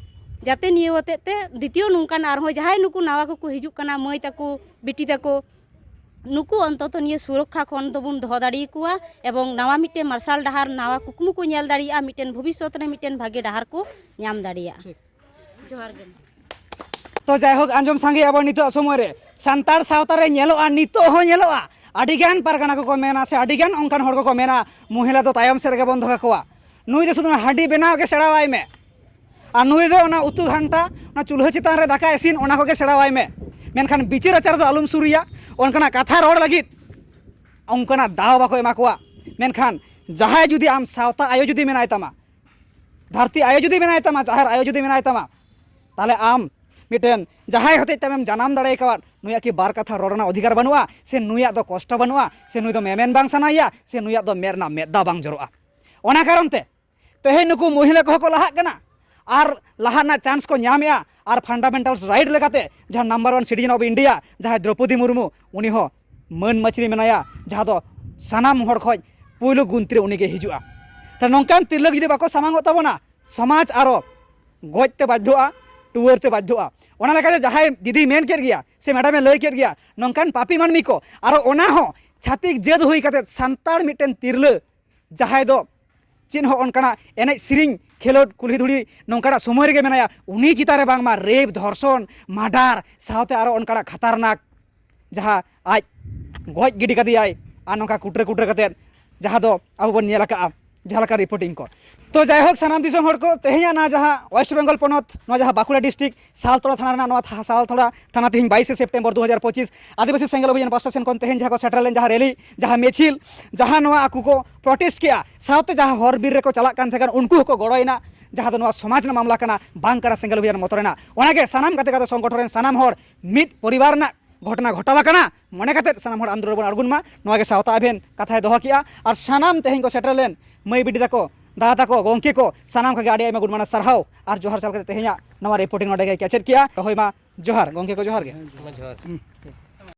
ᱡᱟᱛᱮ ᱱᱤᱭᱟᱹ ᱦᱚᱛᱮᱡ ᱛᱮ ᱫᱤᱛᱤᱭᱚ ᱱᱚᱝᱠᱟᱱ ᱟᱨᱦᱚᱸ ᱡᱟᱦᱟᱸᱭ ᱱᱩᱠᱩ ᱱᱟᱣᱟ ᱠᱚᱠᱚ ᱦᱤᱡᱩᱜ ᱠᱟᱱᱟ, ᱢᱟᱹᱭ ᱛᱟᱠᱚ, ᱵᱤᱴᱤ ᱛᱟᱠᱚ, ᱱᱩᱠᱩ ᱚᱱᱛᱚᱛᱚ ᱱᱤᱭᱟᱹ ᱥᱩᱨᱚᱠᱠᱷᱟ ᱠᱷᱚᱱ ᱫᱚᱵᱚᱱ ᱫᱚᱦᱚ ᱫᱟᱲᱮᱭᱟᱠᱚᱣᱟ ᱮᱵᱚᱝ ᱱᱟᱣᱟ ᱢᱤᱫᱴᱮᱱ ᱢᱟᱨᱥᱟᱞ ᱰᱟᱦᱟᱨ, ᱱᱟᱣᱟ ᱠᱩᱠᱢᱩ ᱠᱚ ᱧᱮᱞ ᱫᱟᱲᱮᱭᱟᱜᱼᱟ, ᱢᱤᱫᱴᱮᱱ ᱵᱷᱚᱵᱤᱥᱥᱚᱛ ᱨᱮ ᱢᱤᱫᱴᱮᱱ ᱵᱷᱟᱜᱮ ᱰᱟᱦᱟᱨ ᱠᱚ ᱧᱟᱢ ᱫᱟᱲᱮᱭᱟᱜᱼᱟ᱾ ᱴᱷᱤᱠ᱾ ᱡᱚᱦᱟᱨ ᱜᱮ᱾ ᱛᱚ ᱡᱟᱭᱦᱳᱠ, ᱟᱸᱡᱚᱢ ᱥᱟᱸᱜᱮ ᱟᱵᱚ ᱱᱤᱛᱚᱜ ᱥᱚᱢᱚᱭ ᱨᱮ ᱥᱟᱱᱛᱟᱲ ᱥᱟᱶᱛᱟ ᱨᱮ ᱧᱮᱞᱚᱜᱼᱟ, ᱱᱤᱛᱚᱜ ᱦᱚᱸ ᱧᱮᱞᱚᱜᱼᱟ, ᱟᱹᱰᱤᱜᱟᱱ ᱯᱟᱨᱜᱟᱱᱟ ᱠᱚᱠᱚ ᱢᱮᱱᱟ ᱥᱮ ᱟᱹᱰᱤᱜᱟᱱ ᱚᱱᱠᱟᱱ ᱦᱚᱲ ᱠᱚᱠᱚ ᱢᱮᱱᱟ, ᱢᱚᱦᱤᱞᱟ ᱫᱚ ᱛᱟᱭᱚᱢ ᱥᱮᱫ ᱨᱮᱜᱮ ᱵᱚᱱ ᱫᱚᱦᱚ ᱠᱟᱠᱚᱣᱟ᱾ ᱱᱩᱭ ᱫᱚ ᱥᱩᱫᱷᱩ ᱦᱟᱺᱰᱤ ᱵᱮᱱᱟᱣ ᱜᱮ ᱥᱮᱬᱟᱣᱟᱭ ᱢᱮ, ᱟᱨ ᱱᱩᱭ ᱫᱚ ᱚᱱᱟ ᱩᱛᱩ ᱜᱷᱟᱱᱴᱟ, ᱚᱱᱟ ᱪᱩᱞᱦᱟᱹ ᱪᱮᱛᱟᱱ ᱨᱮ ᱫᱟᱠᱟ ᱤᱥᱤᱱ, ᱚᱱᱟ ᱠᱚᱜᱮ ᱥᱮᱬᱟᱣᱟᱭ ᱢᱮ᱾ ᱢᱮᱱᱠᱷᱟᱱ ᱵᱤᱪᱟᱹᱨ ᱟᱪᱟᱨ ᱫᱚ ᱟᱞᱚᱢ ᱥᱩᱨᱩᱭᱟ, ᱚᱱᱠᱟᱱᱟᱜ ᱠᱟᱛᱷᱟ ᱨᱚᱲ ᱞᱟᱹᱜᱤᱫ ᱚᱱᱠᱟᱱᱟᱜ ᱫᱟᱣ ᱵᱟᱠᱚ ᱮᱢᱟ ᱠᱚᱣᱟ᱾ ᱢᱮᱱᱠᱷᱟᱱ ᱡᱟᱦᱟᱸᱭ ᱡᱩᱫᱤ ᱟᱢ ᱥᱟᱶᱛᱟ ᱟᱭᱳ ᱡᱩᱫᱤ ᱢᱮᱱᱟᱭ ᱛᱟᱢᱟ, ᱫᱷᱟᱹᱨᱛᱤ ᱟᱭᱳ ᱡᱩᱫᱤ ᱢᱮᱱᱟᱭ ᱛᱟᱢᱟ, ᱡᱟᱦᱮᱨ ᱟᱭᱳ ᱡᱩᱫᱤ ᱢᱮᱱᱟᱭ ᱛᱟᱢᱟ, ᱛᱟᱦᱚᱞᱮ ᱟᱢ ᱢᱤᱫᱴᱮᱱ ᱡᱟᱦᱟᱸᱭ ᱦᱚᱛᱮᱡ ᱛᱮ ᱟᱢᱮᱢ ᱡᱟᱱᱟᱢ ᱫᱟᱲᱮ ᱟᱠᱟᱣᱟᱫ, ᱱᱩᱭᱟᱜ ᱠᱤ ᱵᱟᱨ ᱠᱟᱛᱷᱟ ᱨᱚᱲ ᱨᱮᱱᱟᱜ ᱚᱫᱷᱤᱠᱟᱨ ᱵᱟᱹᱱᱩᱜᱼᱟ? ᱥᱮ ᱱᱩᱭᱟᱜ ᱫᱚ ᱠᱚᱥᱴᱚ ᱵᱟᱹᱱᱩᱜᱼᱟ? ᱥᱮ ᱱᱩᱭ ᱫᱚ ᱢᱮᱢᱮᱱ ᱵᱟᱝ ᱥᱟᱱᱟᱭᱮᱭᱟ? ᱥᱮ ᱱᱩᱭᱟᱜ ᱫᱚ ᱢᱮᱫ ᱨᱮᱱᱟᱜ ᱢᱮᱫ ᱫᱟᱜ ᱵᱟᱝ ᱡᱚᱨᱚᱜᱼᱟ? ᱚᱱᱟ ᱠᱟᱨᱚᱱ ᱛᱮ ᱛᱮᱦᱮᱧ ᱱᱩᱠᱩ ᱢᱚᱦᱤᱞᱟ ᱠᱚᱦᱚᱸ ᱠᱚ ᱞᱟᱦᱟᱜ ᱠᱟᱱᱟ ᱟᱨ ᱞᱟᱦᱟ ᱨᱮᱱᱟᱜ ᱪᱟᱱᱥ ᱠᱚ ᱧᱟᱢᱮᱜᱼᱟ᱾ ᱟᱨ ᱯᱷᱟᱱᱰᱟᱢᱮᱱᱴᱟᱞᱥ ᱨᱟᱭᱤᱴ ᱞᱮᱠᱟᱛᱮ ᱡᱟᱦᱟᱸ number one citizen of India, ᱡᱟᱦᱟᱸᱭ ᱫᱨᱚᱯᱚᱫᱤ ᱢᱩᱨᱢᱩ, ᱩᱱᱤ ᱦᱚᱸ ᱢᱟᱹᱱ ᱢᱟᱹᱪᱨᱤ ᱢᱮᱱᱟᱭᱟ, ᱡᱟᱦᱟᱸ ᱫᱚ ᱥᱟᱱᱟᱢ ᱦᱚᱲ ᱠᱷᱚᱱ ᱯᱩᱭᱞᱩ ᱜᱩᱱᱛᱤ ᱨᱮ ᱩᱱᱤᱜᱮ ᱦᱤᱡᱩᱜᱼᱟ᱾ ᱛᱟᱦᱞᱮ ᱱᱚᱝᱠᱟᱱ ᱛᱤᱨᱞᱟᱹ ᱡᱩᱫᱤ ᱵᱟᱠᱚ ᱥᱟᱢᱟᱝᱚᱜ ᱛᱟᱵᱚᱱᱟ, ᱥᱚᱢᱟᱡᱽ ᱟᱨᱚ ᱜᱚᱡ ᱛᱮ ᱵᱟᱫᱽᱫᱷᱚᱜᱼᱟ, ᱴᱩᱣᱟᱹᱨ ᱛᱮ ᱵᱟᱫᱽᱫᱷᱚᱜᱼᱟ᱾ ᱚᱱᱟ ᱞᱮᱠᱟᱛᱮ ᱡᱟᱦᱟᱸᱭ ᱫᱤᱫᱤᱭ ᱢᱮᱱ ᱠᱮᱫ ᱜᱮᱭᱟ ᱥᱮ ᱢᱮᱰᱟᱢᱮ ᱞᱟᱹᱭ ᱠᱮᱫ ᱜᱮᱭᱟ, ᱱᱚᱝᱠᱟᱱ ᱯᱟᱯᱤ ᱢᱟᱹᱱᱢᱤ ᱠᱚ ᱟᱨᱚ ᱚᱱᱟ ᱦᱚᱸ ᱪᱷᱟᱹᱛᱤᱠ ᱡᱟᱹᱛ ᱦᱩᱭ ᱠᱟᱛᱮ ᱥᱟᱱᱛᱟᱲ ᱢᱤᱫᱴᱮᱱ ᱛᱤᱨᱞᱟᱹ ᱡᱟᱦᱟᱸᱭ ᱫᱚ ᱪᱮᱫ ᱦᱚᱸ ᱚᱱᱠᱟᱱᱟᱜ ᱮᱱᱮᱡ ᱥᱮᱨᱮᱧ ᱠᱷᱮᱞᱳᱰ ᱠᱩᱞᱦᱤ ᱫᱷᱩᱲᱤ ᱱᱚᱝᱠᱟᱱᱟᱜ ᱥᱚᱢᱚᱭ ᱨᱮᱜᱮ ᱢᱮᱱᱟᱭᱟ, ᱩᱱᱤ ᱪᱮᱛᱟᱱ ᱨᱮ ᱵᱟᱝᱢᱟ ᱨᱮᱯ, ᱫᱷᱚᱨᱥᱚᱱ, ᱢᱟᱰᱟᱨ ᱥᱟᱶᱛᱮ ᱟᱨᱚ ᱚᱱᱠᱟᱱᱟᱜ ᱠᱷᱟᱛᱟᱨᱱᱟᱠ ᱡᱟᱦᱟᱸ ᱟᱡ ᱜᱚᱡ ᱜᱤᱰᱤ ᱠᱟᱫᱮᱭᱟᱭ ᱟᱨ ᱱᱚᱝᱠᱟ ᱠᱩᱴᱨᱟᱹ ᱠᱩᱴᱨᱟᱹ ᱠᱟᱛᱮᱫ, ᱡᱟᱦᱟᱸ ᱫᱚ ᱟᱵᱚ ᱵᱚᱱ ᱧᱮᱞ ᱟᱠᱟᱫᱼᱟ ᱡᱟᱦᱟᱸ ᱞᱮᱠᱟ ᱨᱤᱯᱳᱨᱴᱤᱝ ᱠᱚ᱾ ᱛᱚ ᱡᱟᱭᱦᱳᱠ, ᱥᱟᱱᱟᱢ ᱫᱤᱥᱚᱢ ᱦᱚᱲ ᱠᱚ, ᱛᱮᱦᱮᱧᱟᱜ ᱱᱚᱣᱟ ᱡᱟᱦᱟᱸ ᱳᱭᱮᱥᱴ ᱵᱮᱝᱜᱚᱞ ᱯᱚᱱᱚᱛ, ᱱᱚᱣᱟ ᱡᱟᱦᱟᱸ ᱵᱟᱸᱠᱩᱲᱟ ᱰᱤᱥᱴᱨᱤᱠᱴ ᱥᱟᱞᱛᱳᱲᱟ ᱛᱷᱟᱱᱟ ᱨᱮᱱᱟᱜ ᱱᱚᱣᱟ ᱛᱷᱟ-, ᱥᱟᱞᱛᱳᱲᱟ ᱛᱷᱟᱱᱟ ᱛᱮᱦᱮᱧ ᱵᱟᱭᱤᱥᱮ ᱥᱮᱯᱴᱮᱢᱵᱚᱨ ᱫᱩ ᱦᱟᱡᱟᱨ ᱯᱚᱸᱪᱤᱥ ᱟᱹᱫᱤᱵᱟᱹᱥᱤ ᱥᱮᱸᱜᱮᱞ ᱚᱵᱷᱤᱡᱟᱱ ᱯᱟᱥᱴᱟ ᱥᱮᱱ ᱠᱷᱚᱱ ᱛᱮᱦᱮᱧ ᱡᱟᱦᱟᱸ ᱠᱚ ᱥᱮᱴᱮᱨ ᱞᱮᱱ, ᱡᱟᱦᱟᱸ ᱨᱮᱞᱤ, ᱡᱟᱦᱟᱸ ᱢᱤᱪᱷᱤᱞ, ᱡᱟᱦᱟᱸ ᱱᱚᱣᱟ ᱟᱠᱚ ᱠᱚ ᱯᱨᱚᱴᱮᱥᱴ ᱠᱮᱜᱼᱟ, ᱥᱟᱶᱛᱮ ᱡᱟᱦᱟᱸ ᱦᱚᱨ ᱵᱤᱨ ᱨᱮᱠᱚ ᱪᱟᱞᱟᱜ ᱠᱟᱱ ᱛᱟᱦᱮᱸ ᱠᱟᱱ, ᱩᱱᱠᱩ ᱦᱚᱸᱠᱚ ᱜᱚᱲᱚᱭᱮᱱᱟ, ᱡᱟᱦᱟᱸ ᱫᱚ ᱱᱚᱣᱟ ᱥᱚᱢᱟᱡᱽ ᱨᱮᱱᱟᱜ ᱢᱟᱢᱞᱟ ᱠᱟᱱᱟ, ᱵᱟᱝ ᱠᱟᱱᱟ ᱥᱮᱸᱜᱮᱞ ᱚᱵᱷᱤᱡᱟᱱ ᱢᱚᱛᱚ ᱨᱮᱱᱟᱜ᱾ ᱚᱱᱟᱜᱮ ᱥᱟᱱᱟᱢ ᱜᱟᱛᱮ ᱜᱟᱛᱮ ᱥᱚᱝᱜᱚᱴᱷᱚᱱ ᱨᱮᱱ ᱥᱟᱱᱟᱢ ᱦᱚᱲ ᱢᱤᱫ ᱯᱚᱨᱤᱵᱟᱨ ᱨᱮᱱᱟᱜ ᱜᱷᱚᱴᱚᱱᱟ ᱜᱷᱚᱴᱟᱣ ᱟᱠᱟᱱᱟ ᱢᱚᱱᱮ ᱠᱟᱛᱮᱫ ᱥᱟᱱᱟᱢ ᱦᱚᱲ ᱟᱱᱫᱳᱞᱚᱱ ᱨᱮᱵᱚᱱ ᱟᱬᱜᱚᱱ ᱢᱟ, ᱱᱚᱣᱟ ᱜᱮ ᱥᱟᱶᱛᱟ ᱟᱵᱷᱮᱱ ᱠᱟᱛᱷᱟᱭ ᱫᱚᱦᱚ ᱠᱮᱜᱼᱟ᱾ ᱟᱨ ᱥᱟᱱᱟᱢ ᱛᱮᱦᱮᱧ ᱠᱚ ᱥᱮᱴᱮᱨ ᱞᱮᱱ ᱢᱟᱹᱭ ᱵᱤᱴᱤ ᱛᱟᱠᱚ, ᱫᱟᱫᱟ ᱛᱟᱠᱚ, ᱜᱚᱢᱠᱮ ᱠᱚ, ᱥᱟᱱᱟᱢ ᱠᱚᱜᱮ ᱟᱹᱰᱤ ᱟᱭᱢᱟ ᱜᱩᱱ ᱢᱟᱱᱟᱣ ᱥᱟᱨᱦᱟᱣ ᱟᱨ ᱡᱚᱦᱟᱨ ᱪᱟᱞ ᱠᱟᱛᱮ ᱛᱮᱦᱮᱧᱟᱜ ᱱᱚᱣᱟ ᱨᱤᱯᱳᱨᱴᱤᱝ ᱱᱚᱰᱮ ᱜᱮ ᱠᱮᱪᱮᱫ ᱠᱮᱜᱼᱟ᱾ ᱫᱚᱦᱚᱭ ᱢᱟ ᱡᱚᱦᱟᱨ ᱜᱚᱢᱠᱮ ᱠᱚ, ᱡᱚᱦᱟᱨ ᱜᱮ᱾ ᱢᱟ ᱡᱚᱦᱟᱨ᱾